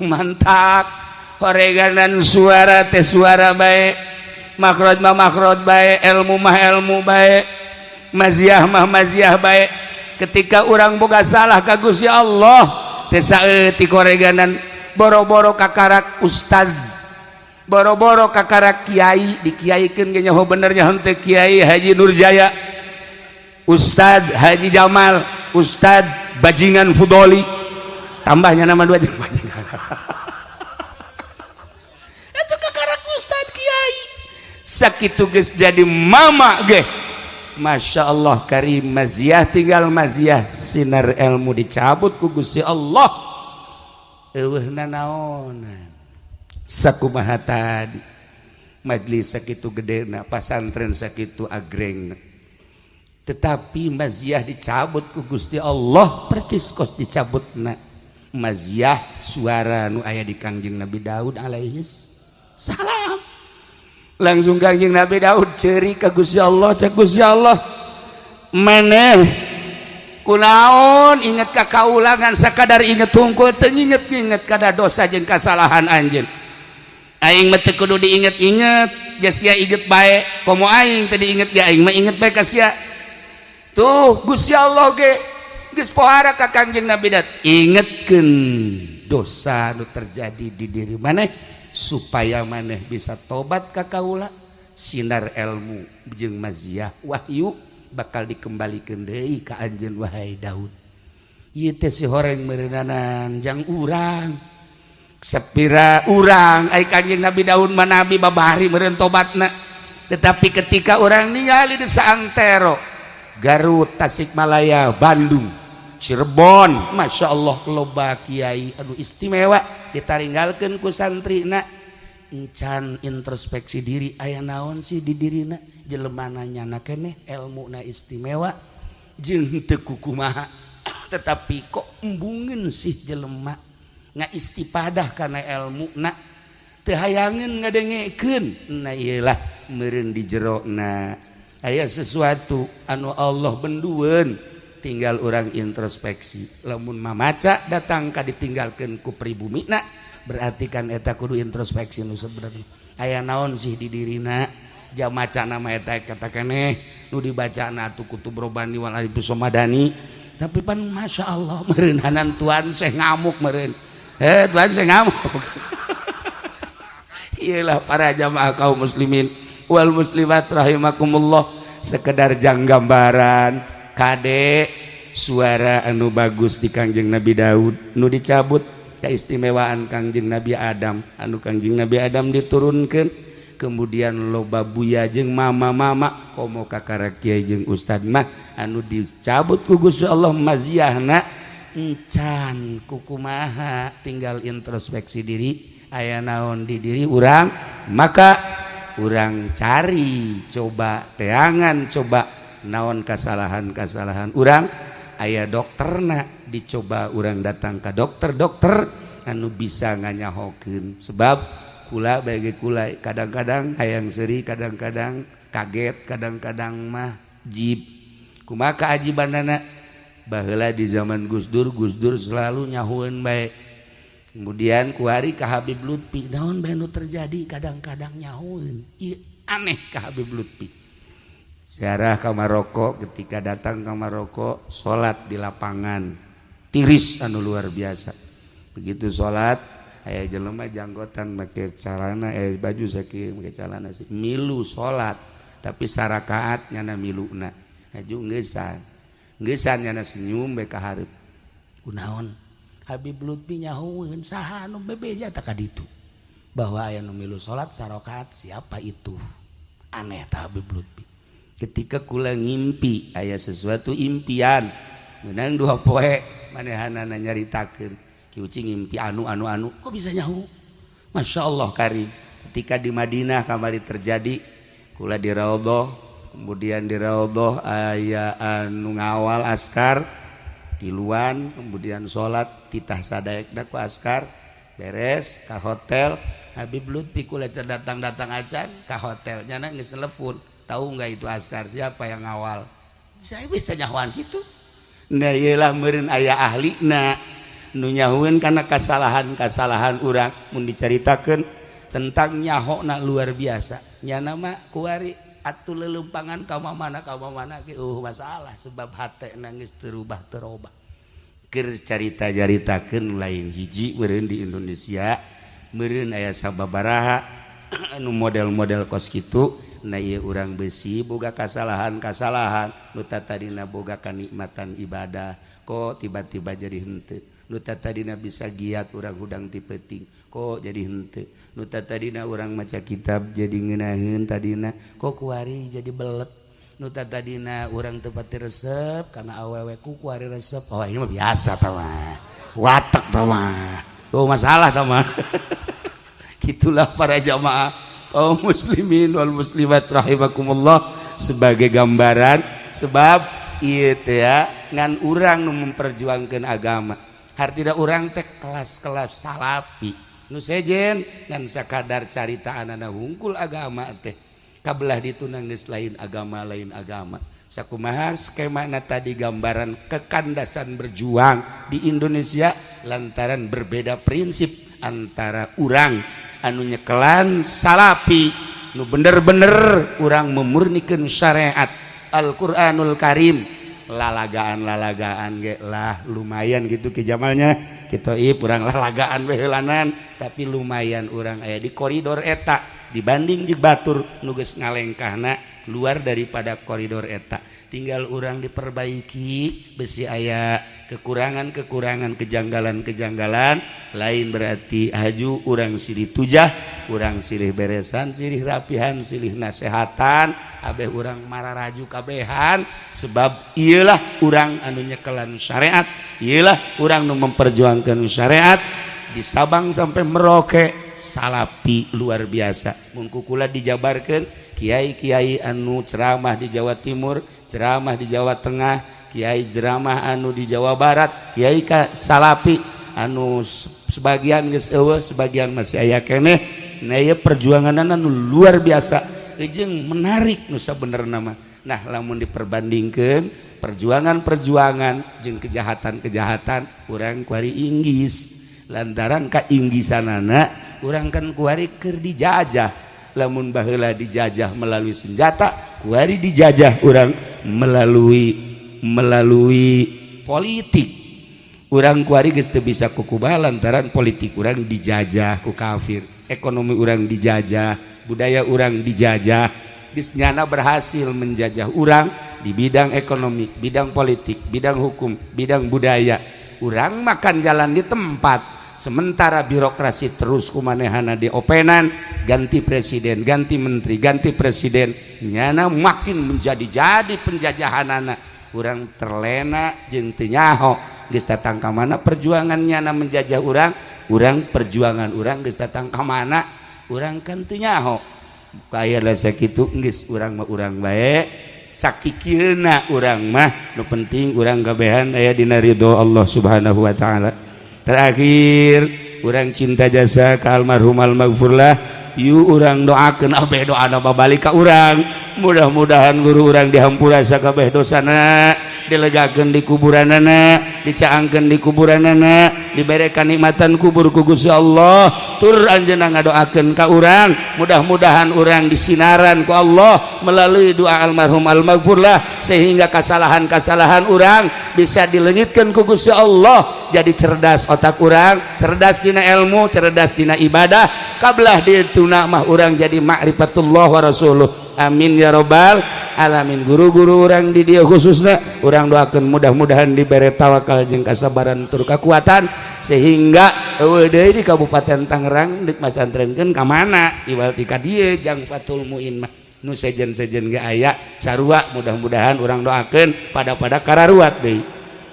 mantak horeganan, suara teh suara bae, makhraj mah makhraj bae, ilmu mah ilmu bae, maziah mah maziah bae. Ketika orang boga salah ka Gusti Allah teh saeutik horeganan, boro-boro kakarak ustad, boro-boro kakarak kiai, dikiaikeun ge nyaho benernya henteu. Kiai Haji Nurjaya, Ustad Haji Jamal, Ustad Bajingan Fudoli, tambahnya nama dua jeung bajingan itu. Kakarak ustad kiai sakitu geus jadi mama ge, Masya Allah karim, maziah tinggal maziah, sinar ilmu dicabut ku Gusti Allah, eueuh nanaonan. Sakumaha tadi, majlis sakitu gedena, pasantren sakitu agrengna, tetapi maziah dicabut ku Gusti Allah percis kos dicabutna maziah suara nu aya di Kangjeng Nabi Daud alaihi salam. Langsung Kangjeng Nabi Daud ceri ka Gusti Allah. Cek Gusti Allah, "Maneh kunaon inget ka kaulangan? Sakadar inget hungkul, teu inget-inget kada dosa jeung kasalahan anjeun. Aing mah teu kudu diinget-inget, ja sia inget bae. Komo aing teu diinget ge, aing mah inget bae ka sia." Tuh, Gusti Allah ge geus pohara ka Kangjeng Nabi Daud, ingetkeun dosa nu terjadi di diri maneh supaya maneh bisa tobat ka kaula, sinar ilmu jeung maziah wahyu bakal dikembalikan deui ka anjeun, wahai Daud. Ieu teh si horeng meureunanan jang urang sepira urang. Ai Kanjeng Nabi Daud mah nabi, babari meureun tobatna. Tetapi ketika orang ningali di saantero Garut, Tasikmalaya, Bandung, Cirebon, Masya Allah, loba kiai anu istimewa ditaringgalkeun ku santrina, encan introspeksi diri aya naon sih di dirina. Jelemana nyana keneh elmuna istimewa jeung teu kukumaha, tetapi kok embungeun sih jelema nga istipadah karena ilmu na, teu hayangeun ngadengekeun. Nah, iyalah meureun di jerona aya sesuatu anu Allah bendueun, tinggal orang introspeksi. Lamun mamaca datang ka ditinggalkeun ku pribumi na, berarti kan eta kudu introspeksi nu sebenarnya aya naon sih di dirina. Jam maca nama eta kata keneh nu dibaca na atuh Kutub Robani wal Arif Somadani, tapi pan Masya Allah meureunanan tuan saya ngamuk meureun, eh tuan saya ngamuk. Iyalah, para jamaah kaum muslimin wal muslimat rahimakumullah, sekedar jang gambaran kade suara anu bagus di Kangjeng Nabi Daud nu dicabut, keistimewaan Kangjeng Nabi Adam anu Kangjeng Nabi Adam diturunkan, kemudian loba buya jeung mama-mama, komo kakara kiai jeung ustad mah anu dicabut ku Gusti Allah maziahna, encan kukumaha, tinggal introspeksi diri aya naon di diri urang. Maka urang cari, coba teangan, coba naon kesalahan-kesalahan urang, aya dokterna, dicoba urang datang ke dokter-dokter anu bisa nganyahokeun. Sebab kula bagi kula kadang-kadang hayang seri, kadang-kadang kaget, kadang-kadang mah jib. Kumaha keajibanana? Baheula di zaman Gus Dur, Gus Dur selalu nyahueun bae. Kemudian kuari ka Habib Lutfi, naon bae nu terjadi, kadang-kadang nyahueun. Ieu aneh ka Habib Lutfi. Ziarah ke Maroko, ketika datang ke Maroko, salat di lapangan tiris anu luar biasa. Begitu salat, Aya jelema janggotan, make calana, baju sakieu, make calana sih, milu salat, tapi sarakaat nyana miluna. Haju ngeusan ngeusan, nyana senyum bae ka hareup. Kunaon Habib Lutfi nyahoeun saha anu bebeja tak ka ditu bahwa aya nu milu salat sarakaat? Siapa itu? Aneh tah Habib Lutfi. Ketika kula ngimpi, aya sesuatu impian menang 2 poe manehanana nyaritakeun, "Ki Uci ngimpi anu anu anu." Kok bisa nyaho? Masya Allah karim. Ketika di Madinah kamari terjadi, kula di Raudhah, kemudian di Raudhah aya anu ngawal askar tiluan, kemudian salat titah sadaekna ku askar, beres ka hotel. Habib Lutfi kula datang-datang acan ka hotel, nyana geus telepon, "Tahu nggak itu askar siapa yang ngawal?" Saya bisa nyahoan gitu. Nah, iyalah meureun aya ahlina nu nyahueun kana kasalahan-kasalahan urang. Mun dicaritakeun tentang nyahona luar biasa. Nyana mah kuari atuh lelempangan ka mana ka mana ge masalah, sebab hate nangis terubah terobah. Keur carita caritakeun lain hiji meureun di Indonesia, meureun aya sababaraha anu model-model kos kitu. Nah, ieu urang besi boga kasalahan-kasalahan. Nu tadina boga kanikmatan ibadah, kok tiba-tiba jadi henteu? Nu tadina bisa giat urang hudang ti peuting, kok jadi henteu? Nu tadina urang maca kitab jadi ngeunaheun tadina, kok kuari jadi belet? Nu tadina urang teu pati resep karena awewe, ku kuari resep? Oh, ini mah biasa tah mah, watek tah mah. Oh, masalah tah mah. Gitulah para jamaah kaum muslimin wal muslimat rahimakumullah, sebagai gambaran, sebab ieu teh ya ngan urang nu memperjuangkan agama, hartina urang teh kelas-kelas salafi. Nu sejen ngan sakadar carita anana hungkul. Agama teh kabelah ditunang geus lain agama, lain agama. Sakumaha skema tadi, gambaran kekandasan berjuang di Indonesia lantaran berbeda prinsip antara urang anu nyekelan salafi, nu bener-bener urang memurnikan syariat Al-Qur'anul Karim, lalagaan-lalagaan ge lah lumayan gitu ke jamalnya kita urang lalagaan behelanan, tapi lumayan urang aya di koridor eta dibanding di batur nu geus ngalengkahna luar daripada koridor eta. Tinggal urang diperbaiki, besi aya kekurangan-kekurangan, kejanggalan-kejanggalan. Lain berarti haju urang silih tujah, urang silih beresan, silih rapihan, silih nasehatan, abeh urang mararaju kabehan, sebab iyalah urang anu nyekelan syariat, iyalah urang nu memperjuangkan syariat di Sabang sampai Merauke. Salapi luar biasa. Mun kukula dijabarkan kiai-kiai anu ceramah di Jawa Timur, ceramah di Jawa Tengah, kiai ceramah anu di Jawa Barat, kiai ka salapi anu sebagian geus eueuh, sebagian masih aya keneh. Nah, ieu perjuangan anu luar biasa jeung menarik nu sabenerna mah. Nah, lamun diperbandingkeun perjuangan-perjuangan jeung kejahatan-kejahatan, urang kuari inggis, lantaran ka inggisanana urang kan kuari keur dijajah. Lamun baheula dijajah melalui senjata, kuari dijajah urang melalui melalui politik. Urang kuari geus teu bisa kukubaha lantaran politik urang dijajah ku kafir, ekonomi urang dijajah, budaya urang dijajah. Geus nyana berhasil menjajah urang di bidang ekonomi, bidang politik, bidang hukum, bidang budaya. Urang makan jalan di tempat, sementara birokrasi terus kumanehana diopenan. Ganti presiden, ganti menteri, ganti presiden, nyana makin menjadi-jadi penjajahan. Anak urang terlena jeung teu nyaho geus datang ka mana perjuangan nyana menjajah urang. Urang perjuangan urang geus datang ka mana, urang kan teu nyaho. Kaya sakitu geus, urang mah urang bae sakikilna. Urang mah nu penting urang kabehan aya dina ridho Allah Subhanahu wa taala. Terakhir, urang cinta jasa ke almarhum almaghfurlah. Yuk, urang doakeun abeh, doa balik ka urang. Mudah-mudahan guru urang dihampura sakabeh dosana. Dilegakeun di kuburanana, dicaangkeun di kuburanana, dibere kanikmatan kubur ku Gusti Allah. Tur anjeunna ngadoakeun ka urang, mudah-mudahan urang disinaran ku Allah melalui doa almarhum almaghfurlah, sehingga kesalahan-kesalahan urang bisa dileungitkeun ku Gusti Allah. Jadi cerdas otak urang, cerdas dina ilmu, cerdas dina ibadah. Kablah dituna mah urang jadi ma'rifatullah wa rasuluh. Amin ya robbal alamin. Guru-guru urang di dieu khususnya urang doakan mudah-mudahan dibere tawakal jeung kasabaran tur kekuatan, sehingga euweuh deui di Kabupaten Tangerang deuk masantrenkeun ka mana iwal ti ka dieu. Jang Fathul Muin mah nu sejen-sejen ge aya sarua. Mudah-mudahan urang doakeun pada-pada kararuat deui.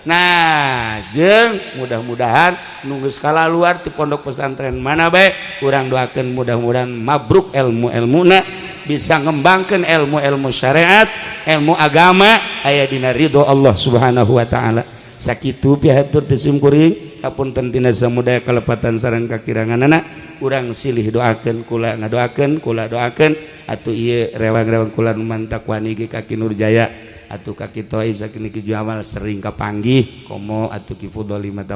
Nah, jeung mudah-mudahan nunggu skala luar di pondok pesantren mana bae, urang doakeun mudah-mudahan mabruk ilmu-ilmuna, bisa ngembangkan ilmu-ilmu syariat, ilmu agama, aya dina ridho Allah Subhanahu wa taala. Sakitu pihatur ti simkuring, hapunten tina samudaya kalepatan sareng kakiranganana. Urang silih doakeun, kula ngadoakeun, kula doakeun atuh ieu rewang-rewang kula nu mantak wani ge ka Ki Nurjaya atuh ka Ki Toib sakini, Ki Jamal sering kapanggih, komo atuh Ki Fudoli mah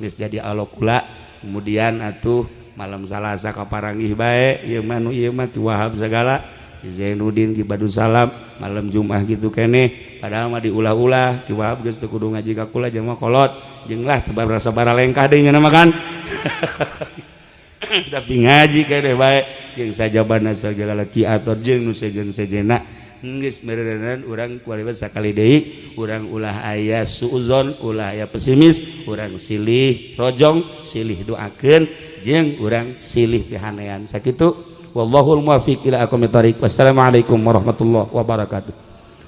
geus jadi alok kula. Kemudian atuh malam Salasa kaparanggih bae ieu mah, nu ieu mah Ki Wahab segala, si Zainuddin, Ki Badu Salam, malam Jumat gitu kene. Padahal mah diulah-ulah Ki Wahab geus teu kudu ngaji ka kula, jelema kolot jeung lah teu rasa baralengkah deui nya mah kan, tapi ngaji kene bae jeung sajabana segala Ki Ator jeung nu sejen-sejena geus meureunan. Urang kuari sakali deui, urang ulah aya suuzon, ulah aya pesimis. Urang silih rojong, silih doakeun, jeung urang silih pihanean. Sakitu, wallahul muwaffiq ila aqwamit thariq. Wassalamualaikum warahmatullahi wabarakatuh.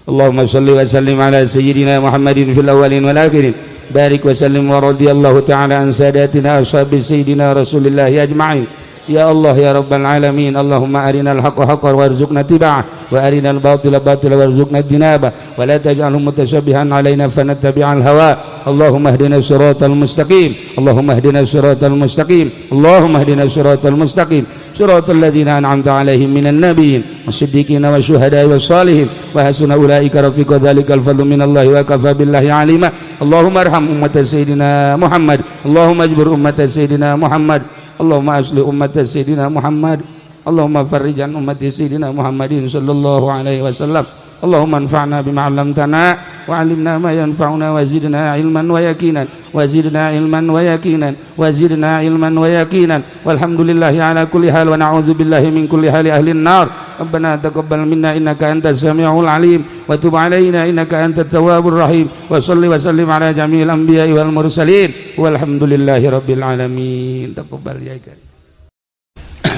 Allahumma shalli wa sallim ala sayyidina Muhammadin fil awwalin wal akhirin, barik wa sallim, wa radhiyallahu ta'ala an sadatina ashabi sayyidina Rasulillah ajma'in. Ya Allah ya Rabbal alamin. Allahumma arinal haqqa haqqan warzuqna tiba'ah, wa arinal batila batila warzuqna ijtinabah, wa la taj'alhu mutasyabihan alaina fanattabi'al hawa. Allahumma ihdina siratal mustaqim. Allahumma ihdina siratal mustaqim. Allahumma ihdina siratal mustaqim, siratal ladzina an'amta alaihim minan nabiyyin wasiddiqina wasyuhada'i wassalihin, wa hasuna ulaika rafiqa. Dzalikal fadlu minallahi wa kafa billahi alima. Allahumma arham ummata sayyidina Muhammad. Allahumma ajbur ummata sayyidina Muhammad. Allahumma asli ummata sayyidina Muhammad. Allahumma farrij an ummati sayyidina Muhammadin sallallahu alaihi wasallam. Allahumma anfa'na bima 'allamtana wa 'allimna ma yanfa'una, wa zidna ilman wa yaqinan, wa zidna ilman wa yaqinan, wa zidna ilman wa yaqinan. Walhamdulillahi ala kulli hal, wa na'udzu billahi min kulli hali ahli an-nar. Rabbana taqabbal minna innaka antas samiul alim, wa tub alaina innaka antat tawwabur rahim, wa salli wa sallim ala jami'il anbiya'i wal mursalin, walhamdulillahi rabbil alamin. Taqabbal ya karim.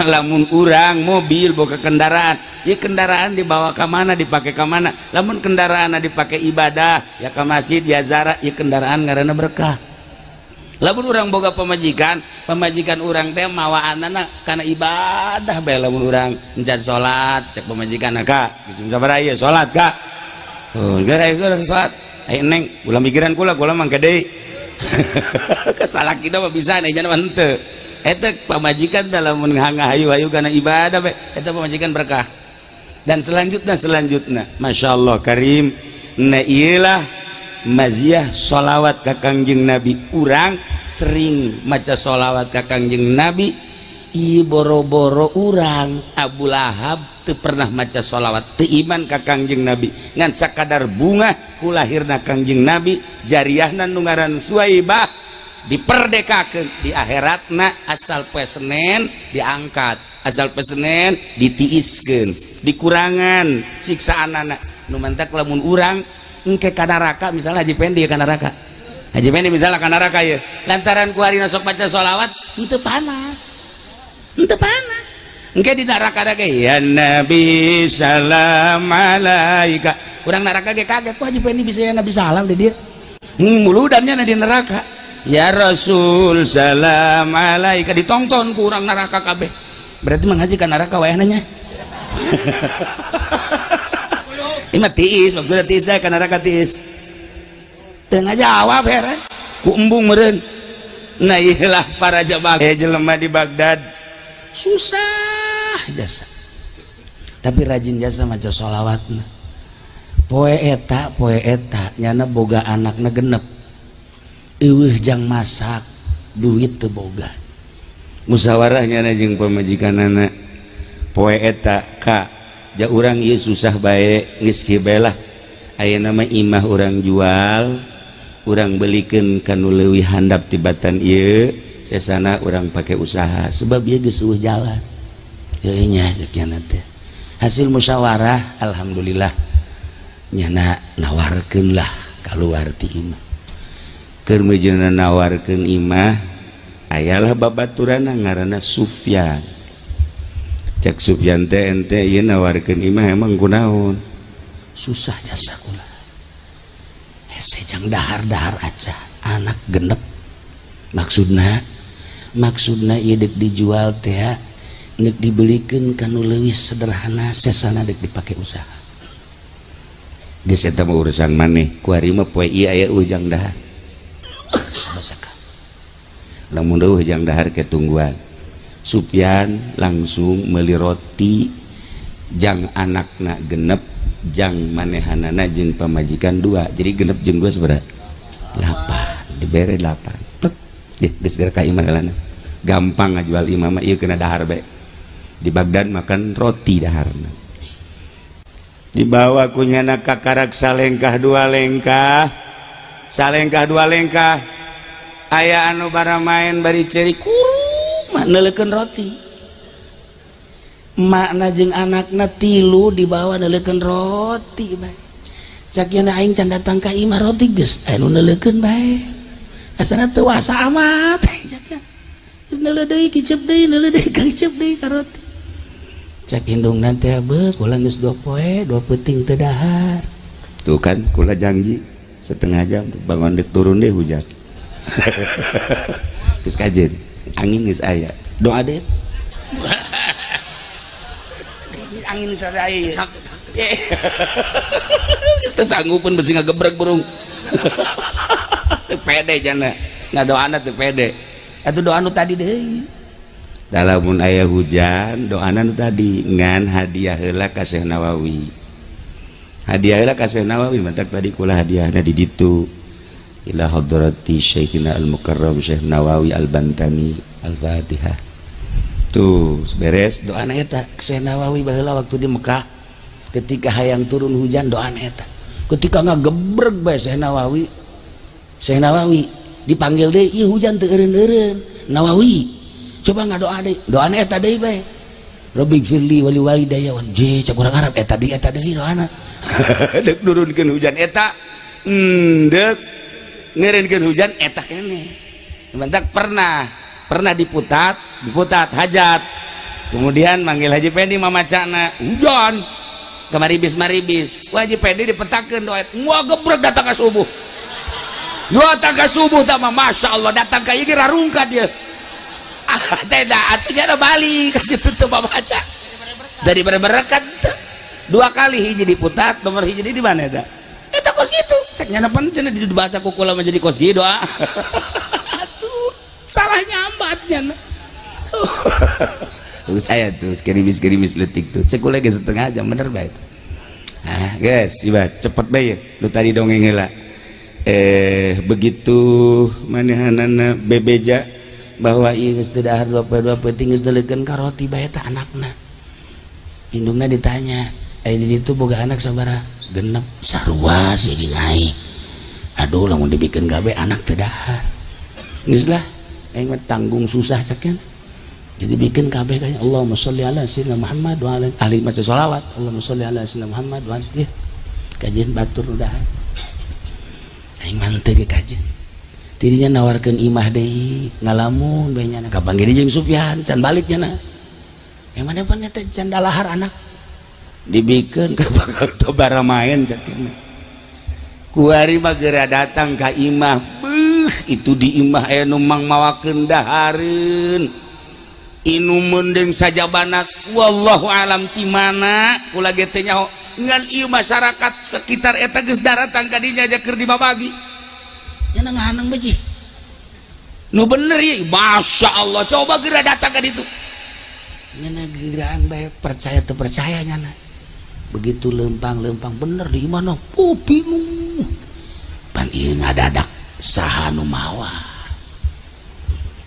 Lamun urang mobil boga kendaraan ya, kendaraan dibawa ke mana, dipakai ke mana? Lamun kendaraan dipakai ibadah ya, ke masjid ya, zara ya, kendaraan ngaranna berkah. Lamun urang boga pamajikan, pamajikan urang teh mawa anak karena ibadah bae. Lamun urang encan salat, cek pamajikan, "Kak, geus sabaraha ieu salat, Kak?" "Oh, geus geus salat." "Ayo neng, ulah mikiran kula, kula mah gede." Kesalah kita mah bisa nih, jangan henteu. Eta pamajikan dalam hayu-hayu karena ibadah bae, eta pamajikan berkah. Dan selanjutnya, selanjutnya, Masya Allah Karim. Nah, iyalah maziah sholawat ka Kangjeng Nabi. Urang sering maca sholawat ka Kangjeng Nabi. I boro-boro urang, Abu Lahab teu pernah maca sholawat, teu iman ka Kangjeng Nabi, ngan sakadar bunga ku lahirna Kangjeng Nabi. Jariahna nu ngaran Suwaibah diperdekakeun di akhiratna. Asal poe Senen diangkat, asal poe Senen ditiiskeun, dikurangan siksaan anak. Nu mantak lamun urang engke ka neraka, misalnya Haji Pendi ka neraka, Haji Pendi misalnya ka neraka ya, lantaran ku harina sok baca sholawat, henteu panas, henteu panas. Engke di neraka ge, "Ya Nabi salam alaika." Urang neraka ge kaget, kok Haji Pendi bisa ya Nabi salam di dia, muludannya di neraka, "Ya Rasul salam alaika," ditonton ku urang neraka kabeh. Berarti menghaji ka neraka wayahna nya. Ini mah tiis, maksudnya tiis dah ka neraka tiis. Teu ngajawab, heran ku embung meureun. Nah, iyalah para jabang jelema di Baghdad susah jasa, tapi rajin jasa maca sholawatna. Poe eta poe eta nyana boga anakna genep. Eueuh jang masak, duit teu boga. Musyawarah nyana jeung pamajikanana. Poe eta ka ja urang ieu susah bae geus kieu bae lah. Ayeuna mah imah urang jual, urang belikeun ka nu leuwih handap tibatan ieu, sesana urang pake usaha sebab ieu geus eueuh jalan. Heueuh nya cek nyana teh. Hasil musyawarah alhamdulillah nyana nawarkeun lah kaluar ti imah. Keur meujeuhna nawarkeun imah ayalah babaturanna ngaranna Sufyan. Cek Sufyan teh ente ieu nawarkeun imah emang kunaon? Susah jasa kula. Hese jang dahar-dahar aja anak genep. Maksudna maksudna ieu deuk dijual teh deuk dibelikeun ka nu leuwih sederhana sesana deuk dipake usaha. Geus eta mah urusan maneh, kuari mah poe ieu aya ujang dahar. Sabasaka. Lamun eueuh jang dahar ke tungguan. Sufyan langsung meuli roti jang anakna genep jang manehanana jeung pamajikan dua. Jadi genep jeung dua sabaraha? 8. Dibere 8. Tek. Deh geus geura ka imah heulana. Gampang ngajual imah mah ieu kena dahar bae. Di Baghdad makan roti daharna. Dibawa ku nyana ka karak salengkah dua lengkah. Salengkah dua lengkah. Aya anu baramaen bari ceri kurung neuleukeun roti. Makna jeung anakna tilu dibawa neuleukeun roti bae. Cak nya aing can datang ka imah roti geus aya nu neuleukeun bae. Asana teu wasa amat cak nya. Geus neuleuh deui kicep deui neuleuh deui kicep deui ka roti. Cak indungna teh beuh kula geus 2 poe 2 peuting teu dahar. Tuh kan kula janji setengah jam bangun dek turun deh hujan. Geus kajen angin geus aya. Doa deh. Angin geus aya. Geus teu sanggupeun besi ngagebreg burung. Teu pede jana. Ngadoana teu pede. Atuh doa nu tadi deui. Lamun aya hujan doana nu tadi ngan hadiah heula ka Syekh Nawawi. Hadiah heula ka Syekh Nawawi mantak tadi kula hadiahna di ditu. Ila hadrati Syekhina Al-Mukarram Syekh Nawawi Al-Bantani Al-Fatihah. Tuh beres doana eta Syekh Nawawi baheula waktu di Mekah ketika hayang turun hujan doana eta. Ketika ngagebreg bae Syekh Nawawi, Syekh Nawawi dipanggil deui, ieu hujan teu eureun-eureun. Nawawi coba ngadoa deui, doana eta deui bae. Rabbi firli wali walidayya wan je cak urang Arab eta deui doana. Deuk nurunkeun hujan eta deuk ngeureunkeun hujan eta keneh. Mentak pernah diputat hajat. Kemudian manggil Haji Pendi mamacana hujan. Kemaribis maribis. Wah Haji Pendi dipetakeun doa. Wah gebreg datang ka subuh. Datang ka subuh tah mah Masya Allah datang ka ieu ge rarungkat dia. Ah tidak, atuh nya balik kitu teu mamaca. Dari berberkat dua kali hiji diputat, nomor hiji di mana eta? Eta kos kitu. Cek nya pan cenah dibaca ku kula mah jadi kos kieu doa. Atuh salah nyambat nya. Terus aya tuh gerimis-gerimis leutik tuh. Cek kula ge setengah jam bener bae. Ah, guys, iba cepet bae lu tadi dongeng heula. Begitu manehanana bebeja bahwa ieu geus teu dahar 2 poe 2 peuting geus neuleukeun ka roti bae eta anakna. Indungna ditanya, "Aya di ditu boga anak sabaraha?" Genep. Sarua sih jeung aing. Aduh lamun dibikeun gawe anak teu dahar. Geus lah, aing mah tanggung susah cek nya. Jadi bikin kabeh kaya Allahumma sholli ala sayyidina Muhammad wa ala ahli maca sholawat, Allahumma sholli ala sayyidina Muhammad wa ala kajian batur nu dahar. Aing mah teu ge kajian. Tidinya nawarkeun imah deui, ngalamun bae nyana. Kapanggih jeung Sufyan, can balik nyana. Yang mana pan eta can dalahar anak. Dibikeun ka bakal tobara maen cek nya. Kuari mah geura datang ka imah. Beuh, itu di imah aya nu mang mawakeun dahareun. Inumeun deung sajabana wallahu alam ti mana kula ge teu nyaho. Ngan ieu masyarakat sekitar eta geus daratang ka dinya aja keur dibabagi. Nya ngahaneng beuji. Nu bener ieu, Masya Allah, coba geura datang ka ditu. Nyana geraan bae percaya teu percaya nyana. Begitu lempang-lempang bener di mana? Oh bingung. Pan ieu ngadadak saha nu mawa.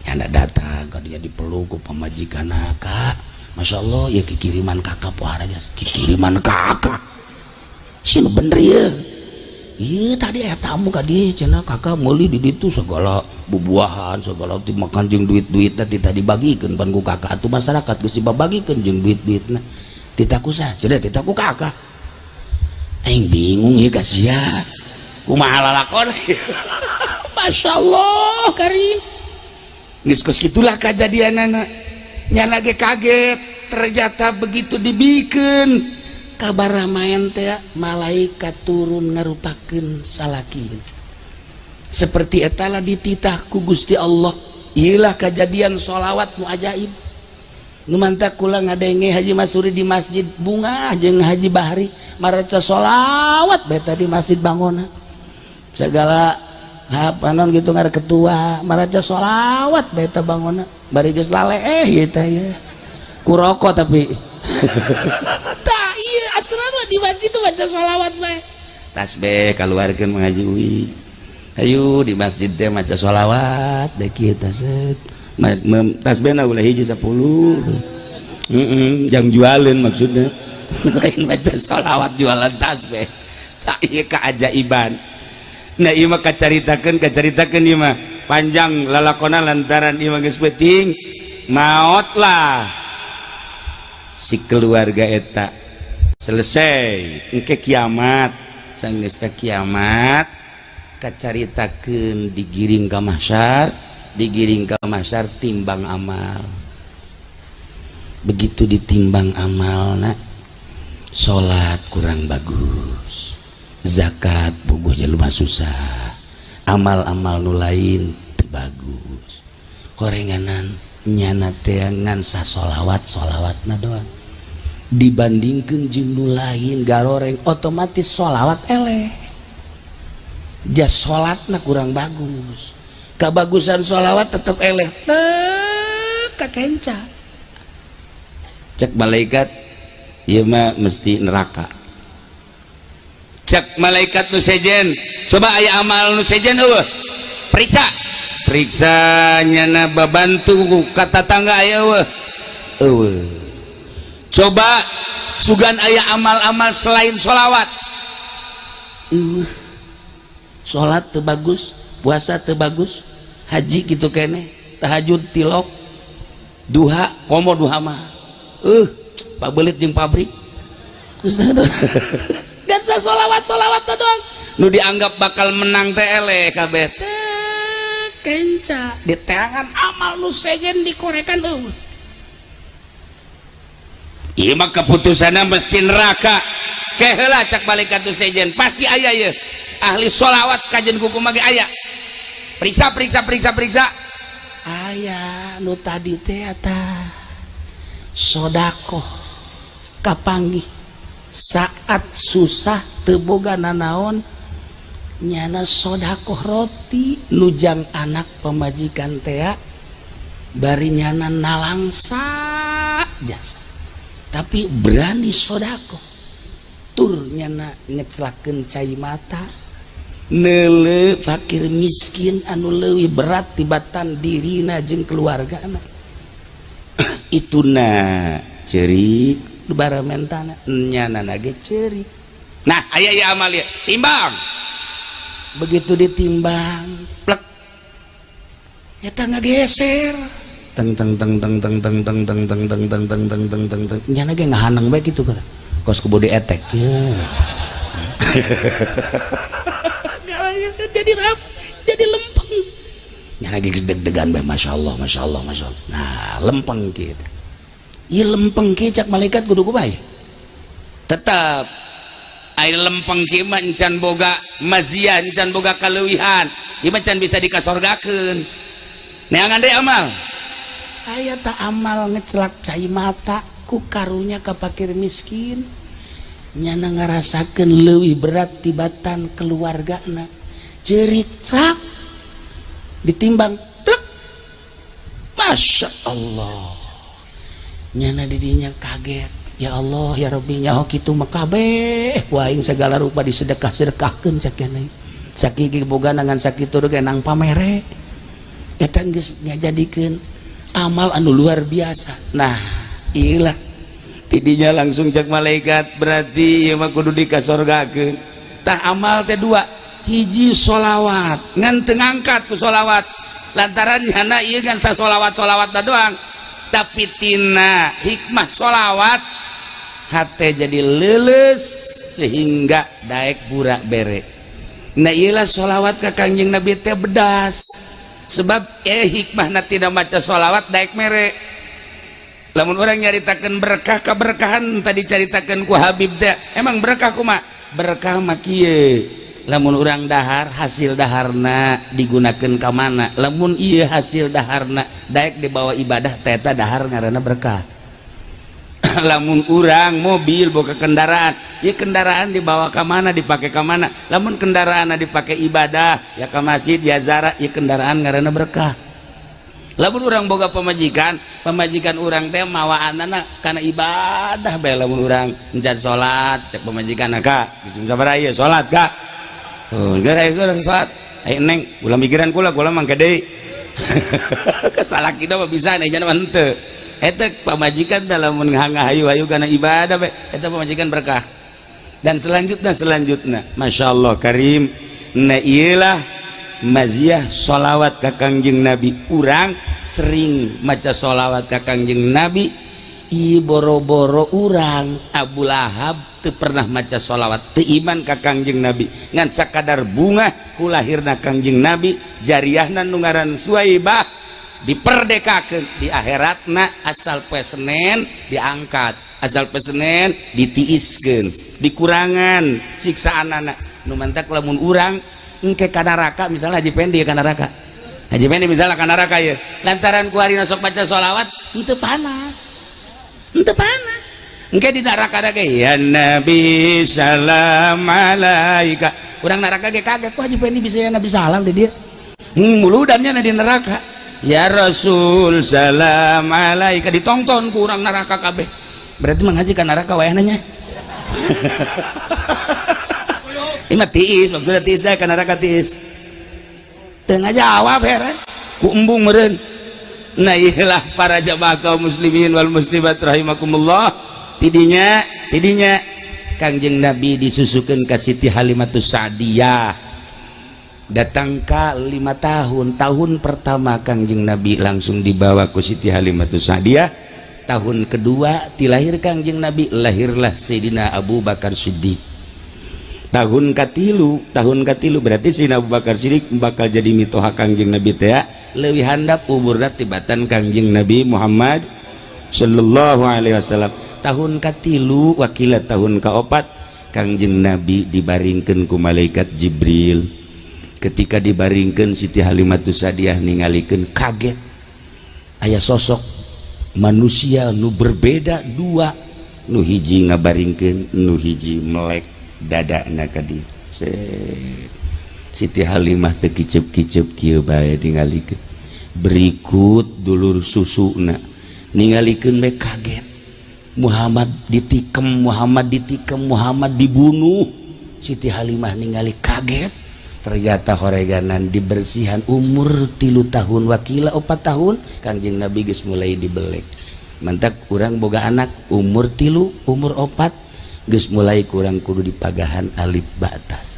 Nyana datang ka dinya dipeluk ku pamajikanna, "Kak, Masya Allah ya kikiriman kakak pohara aja." Kikiriman kakak. Sih bener ya. Iya tadi aya tamu ka dieu cenah kakak meuli di ditu segala bubuahan segala dimakan jeung duit-duitna tita dibagikeun pan ku kakak atuh masyarakat geus dibagikeun jeung duit-duitna. Tita ku saha? Cenah tita ku kakak. Aing bingung ieu ka sia. Kumaha lalakon? Masya Allah karim. Geus kos kitulah kajadianana. Nyana ge kaget ternyata begitu dibikeun kabar ramayan teh malaikat turun ngarupakeun salaki. Seperti etala dititah ku Gusti Allah. Iyalah kejadian sholawat nu ajaib. Nu mantak kula ngadenge Haji Masuri di masjid Bunga jeung Haji Bahri maraca sholawat beta di masjid Bangona. Segala apa non gitu ngar ketua maraca sholawat beta Bangona bari geus laleeh ieu teh ya. Ku rokok tapi. Tah ieu aturan mah di masjid tuh baca sholawat bae. Tasbih kaluarkeun mengaji uwi. Ayo di masjid teh maca sholawat bae kieu teh set. Tasbihna ulah hiji 10. Heeh, jang jualeun maksudnya. Lain maca sholawat jualan tasbih. Tah ieu keajaiban. Nah ieu mah kacaritakeun ieu mah panjang lalakona lantaran ieu mah geus peuting maotlah si keluarga eta selesai engke kiamat sanggeus teh kiamat kacaritakeun digiring ka mahsyar digiring ka mahsyar timbang amal begitu ditimbang amalna salat kurang bagus zakat puguh jelema susah amal-amal nu lain teu bagus korenganan nyana teh ngan sasolawat solawatna doang dibandingkeun jeung nu lain garoreng otomatis solawat eleh jas salatna kurang bagus kabagusan solawat tetep eleh tek kakenca cek malaikat ieu mah mesti neraka cek malaikat nu sejen coba aya amal nu sejen eueuh periksa periksa nyana babantu ka tatangga aya eueuh eueuh coba sugan aya amal-amal selain sholawat eueuh salat teu bagus puasa teu bagus haji kitu keneh tahajud tilok duha komo duha mah pabelit jeung pabrik dan sholawat sholawat doang nu dianggap bakal menang teh eleh kabeh teh kenca di teangan amal nu sejen dikorekan eueuh ieu mah keputusanna mesti neraka keheula cak malaikat nu sejen pasti aya ieu ahli sholawat kajen kuku mage aya periksa periksa periksa periksa aya nu tadi teh eta sodakoh kapanggih saat susah teu boga nanaon nyana sodakoh roti nujang anak pemajikan tea bari nyana nalangsa jasa tapi berani sodakoh tur nyana ngecelakeun cai mata neule fakir miskin anu leuwih berat tibatan dirina jeung keluargana ituna ceurik baramentana nyana ge ceurik. Nah aya ieu amal ieu timbang begitu ditimbang plek eta ngageser teng teng teng teng teng teng teng teng teng teng teng teng teng teng teng teng nyana ge ngahaneng bae kitu kan kos ku bodi etek ya. Jadi rap jadi lempeng nyana ge deg-degan bae masyaallah masyaallah masyaallah. Nah lempeng kitu ieu lempeng kieu cak malaikat kudu kumaha tetep ai lempeng kieu mah encan boga maziah encan boga kaleuwihan ieu mah can bisa dikasorgakeun neangan deui amal aya ta amal ngecelak cai mata ku karunya ka fakir miskin nyana ngarasakeun leuwih berat tibatan keluargana ceurik cak ditimbang plek Masya Allah nyana didinya kaget Ya Allah ya Rabbi nyaho kitu mah kabeh ku aing segala rupa disedekah-sedekahkeun cek nya. Sakieu boga ngan sakitu ge nang pamere. Eta geus ngajadikeun amal anu luar biasa. Nah, ieulah tidinya langsung cek malaikat berarti ieu mah kudu dikasorgakeun. Tah amal teh dua, hiji sholawat ngan teu ngangkat ku sholawat lantaran nyana ieu ngan sasolawat-solawat doang, tapi tina hikmah sholawat hate jadi leuleus sehingga daek burak bere. Nah ieulah sholawat ka Kangjeng Nabi teh bedas sebab hikmahna tina maca sholawat daek mere. Lamun urang nyaritakeun berkah keberkahan tadi caritakeun ku Habib teh emang berkah kumaha? Berkah mah kieu, lamun urang dahar hasil daharna digunakeun ka mana, lamun ieu hasil daharna daek dibawa ibadah teh eta dahar ngaranna berkah. Lamun urang mobil boga kendaraan, ieu kendaraan dibawa ka mana, dipake ka mana, lamun kendaraanna dipake ibadah ya ka masjid ya zara, ieu kendaraan ngaranna berkah. Lamun urang boga pamajikan, pamajikan urang teh mawaanana kana ibadah bae. Lamun urang encan salat cek pamajikan ka geus sabaraha ieu salat ka. Oh, gara urang salat. Ayo neng, ulah mikiran kula, kula mangke deui. Kasalah kita mah bisa nih jangan henteu. Eta pamajikan dalam hayu-hayu kana ibadah bae, eta pamajikan berkah. Dan selanjutnya Masya Allah Karim. Nah iyalah maziah sholawat ka Kangjeng Nabi. Urang sering maca sholawat ka Kangjeng Nabi, ieu boro-boro urang Abu Lahab teu pernah maca sholawat, teu iman ka Kangjeng Nabi, ngan sakadar bunga ku lahirna Kangjeng Nabi, jariahna nu ngaran Suwaibah diperdekakeun di akhiratna asal poe Senen diangkat, asal poe Senen ditiiskeun, dikurangan siksaanana. Nu mantak lamun urang engke ka neraka, misalnya Haji Pendi ka neraka, Haji Pendi misalnya ka neraka ieu, lantaran ku harina sok baca sholawat henteu panas, henteu panas. Engke di neraka ge ya Nabi salam alaika, urang neraka ge kaget, kok Haji Pendi bisa ya Nabi salam di dia, muludannya di neraka. Ya Rasul salam alaika ditongton ku urang neraka kabeh. Berarti Mang Haji ka neraka wayahna nya. Ini mah tiis, maksudnya tiis dah ka neraka tiis. Teu ngajawab heran ku embung meureun. Nah iyalah para jamaah kaum muslimin wal muslimat rahimakumullah. Tidinya Kangjeng Nabi disusukeun ka Siti Halimatus Sa'diyah. Datang ka 5 tahun, tahun pertama Kangjeng Nabi langsung dibawa ku Siti Halimatus Sa'diyah. Tahun kedua dilahir Kangjeng Nabi, lahirlah Sayyidina Abu Bakar Siddiq. Tahun katilu berarti Sayyidina Abu Bakar Siddiq bakal jadi mitoha Kangjeng Nabi teh leuwih handap umurna tibatan Kangjeng Nabi Muhammad sallallahu alaihi wasallam. Tahun katilu wakila tahun kaopat Kangjeng Nabi dibaringkeun ku malaikat Jibril. Ketika dibaringkeun Siti Halimatus Sa'diyah ningalikeun kaget, aya sosok manusia nu berbeda dua, nu hiji ngabaringkeun, nu hiji melek dadana ka dieu. Siti Halimah teu kicep-kicep kieu bae ningalikeun. Berikut dulur susuna ningalikeun we kaget. Muhammad ditikem, Muhammad ditikem, Muhammad dibunuh. Siti Halimah ningali kaget. Ternyata horeganan dibersihan umur 3 tahun wakila 4 tahun Kangjeng Nabi geus mulai dibelek. Mantak urang boga anak umur 3 umur 4 geus mulai kurang kudu dipagahan alif batas.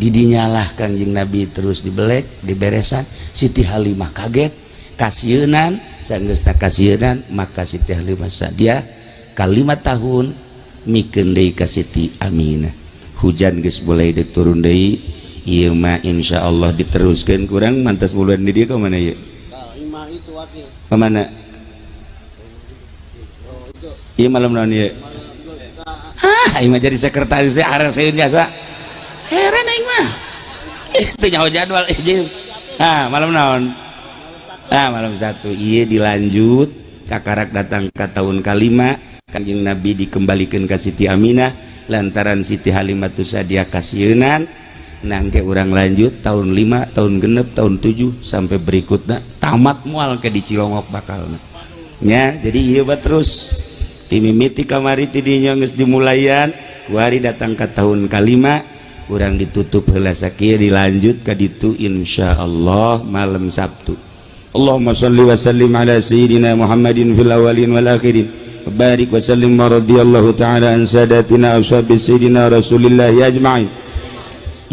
Didinyalah Kangjeng Nabi terus dibelek diberesan. Siti Halimah kaget kasieunan, sanggeusna kasieunan maka Siti Halimah Sa'diyah ka 5 tahun mikeun deui ka Siti Aminah. Hujan geus mulai turun deui. Ieu mah insyaallah diteruskeun kurang mantas bulan di dieu ka mana ieu? Imah itu wakil. Ka mana? Ieu malam naon ieu? Ah, aing mah jadi sekretaris teh areseun biasa. Heran aing mah. Teu nyaho jadwal jeung. Ah, malam naon? Ah, malam 1 ieu dilanjut kakarak datang ka tahun ka-5 Kangjeng Nabi dikembalikeun ka Siti Aminah lantaran Siti Halimatus Sa'diyah kasieunan. Nangke urang lanjut tahun 5, tahun 6, tahun 7 sampai berikutnya tamat mual ke di Cilongok bakalna. Nya, jadi ieu bae terus Timimiti kamari ti dinya geus dimulayan, kuari datang ka tahun kalima, urang ditutup heula sakieu dilanjut ka ditu insyaallah malam Sabtu. Allahumma shalli wa sallim ala sayyidina Muhammadin fil awwalin wal akhirin. Barik wa sallim wa radhiyallahu ta'ala an sadatina ashabi sayyidina Rasulillah ajma'in.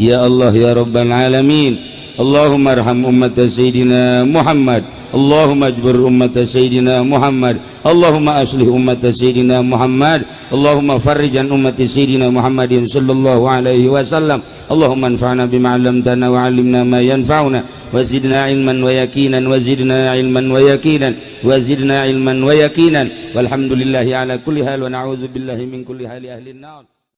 Ya Allah ya Rabbal alamin. Allahumma arham ummata sayyidina Muhammad. Allahumma ajbir ummata sayyidina Muhammad. Allahumma aslih ummata sayyidina Muhammad. Allahumma farrijan ummati sayyidina Muhammadin sallallahu alaihi wasallam. Allahumma anfa'na bima 'allamtana wa 'allimna ma yanfa'una wa zidna 'ilman wa yaqinan wa zidna 'ilman wa yaqinan wa zidna 'ilman wa yaqinan. Walhamdulillahi ala kulli hal wa na'udzu billahi min kulli hali ahli an-nar.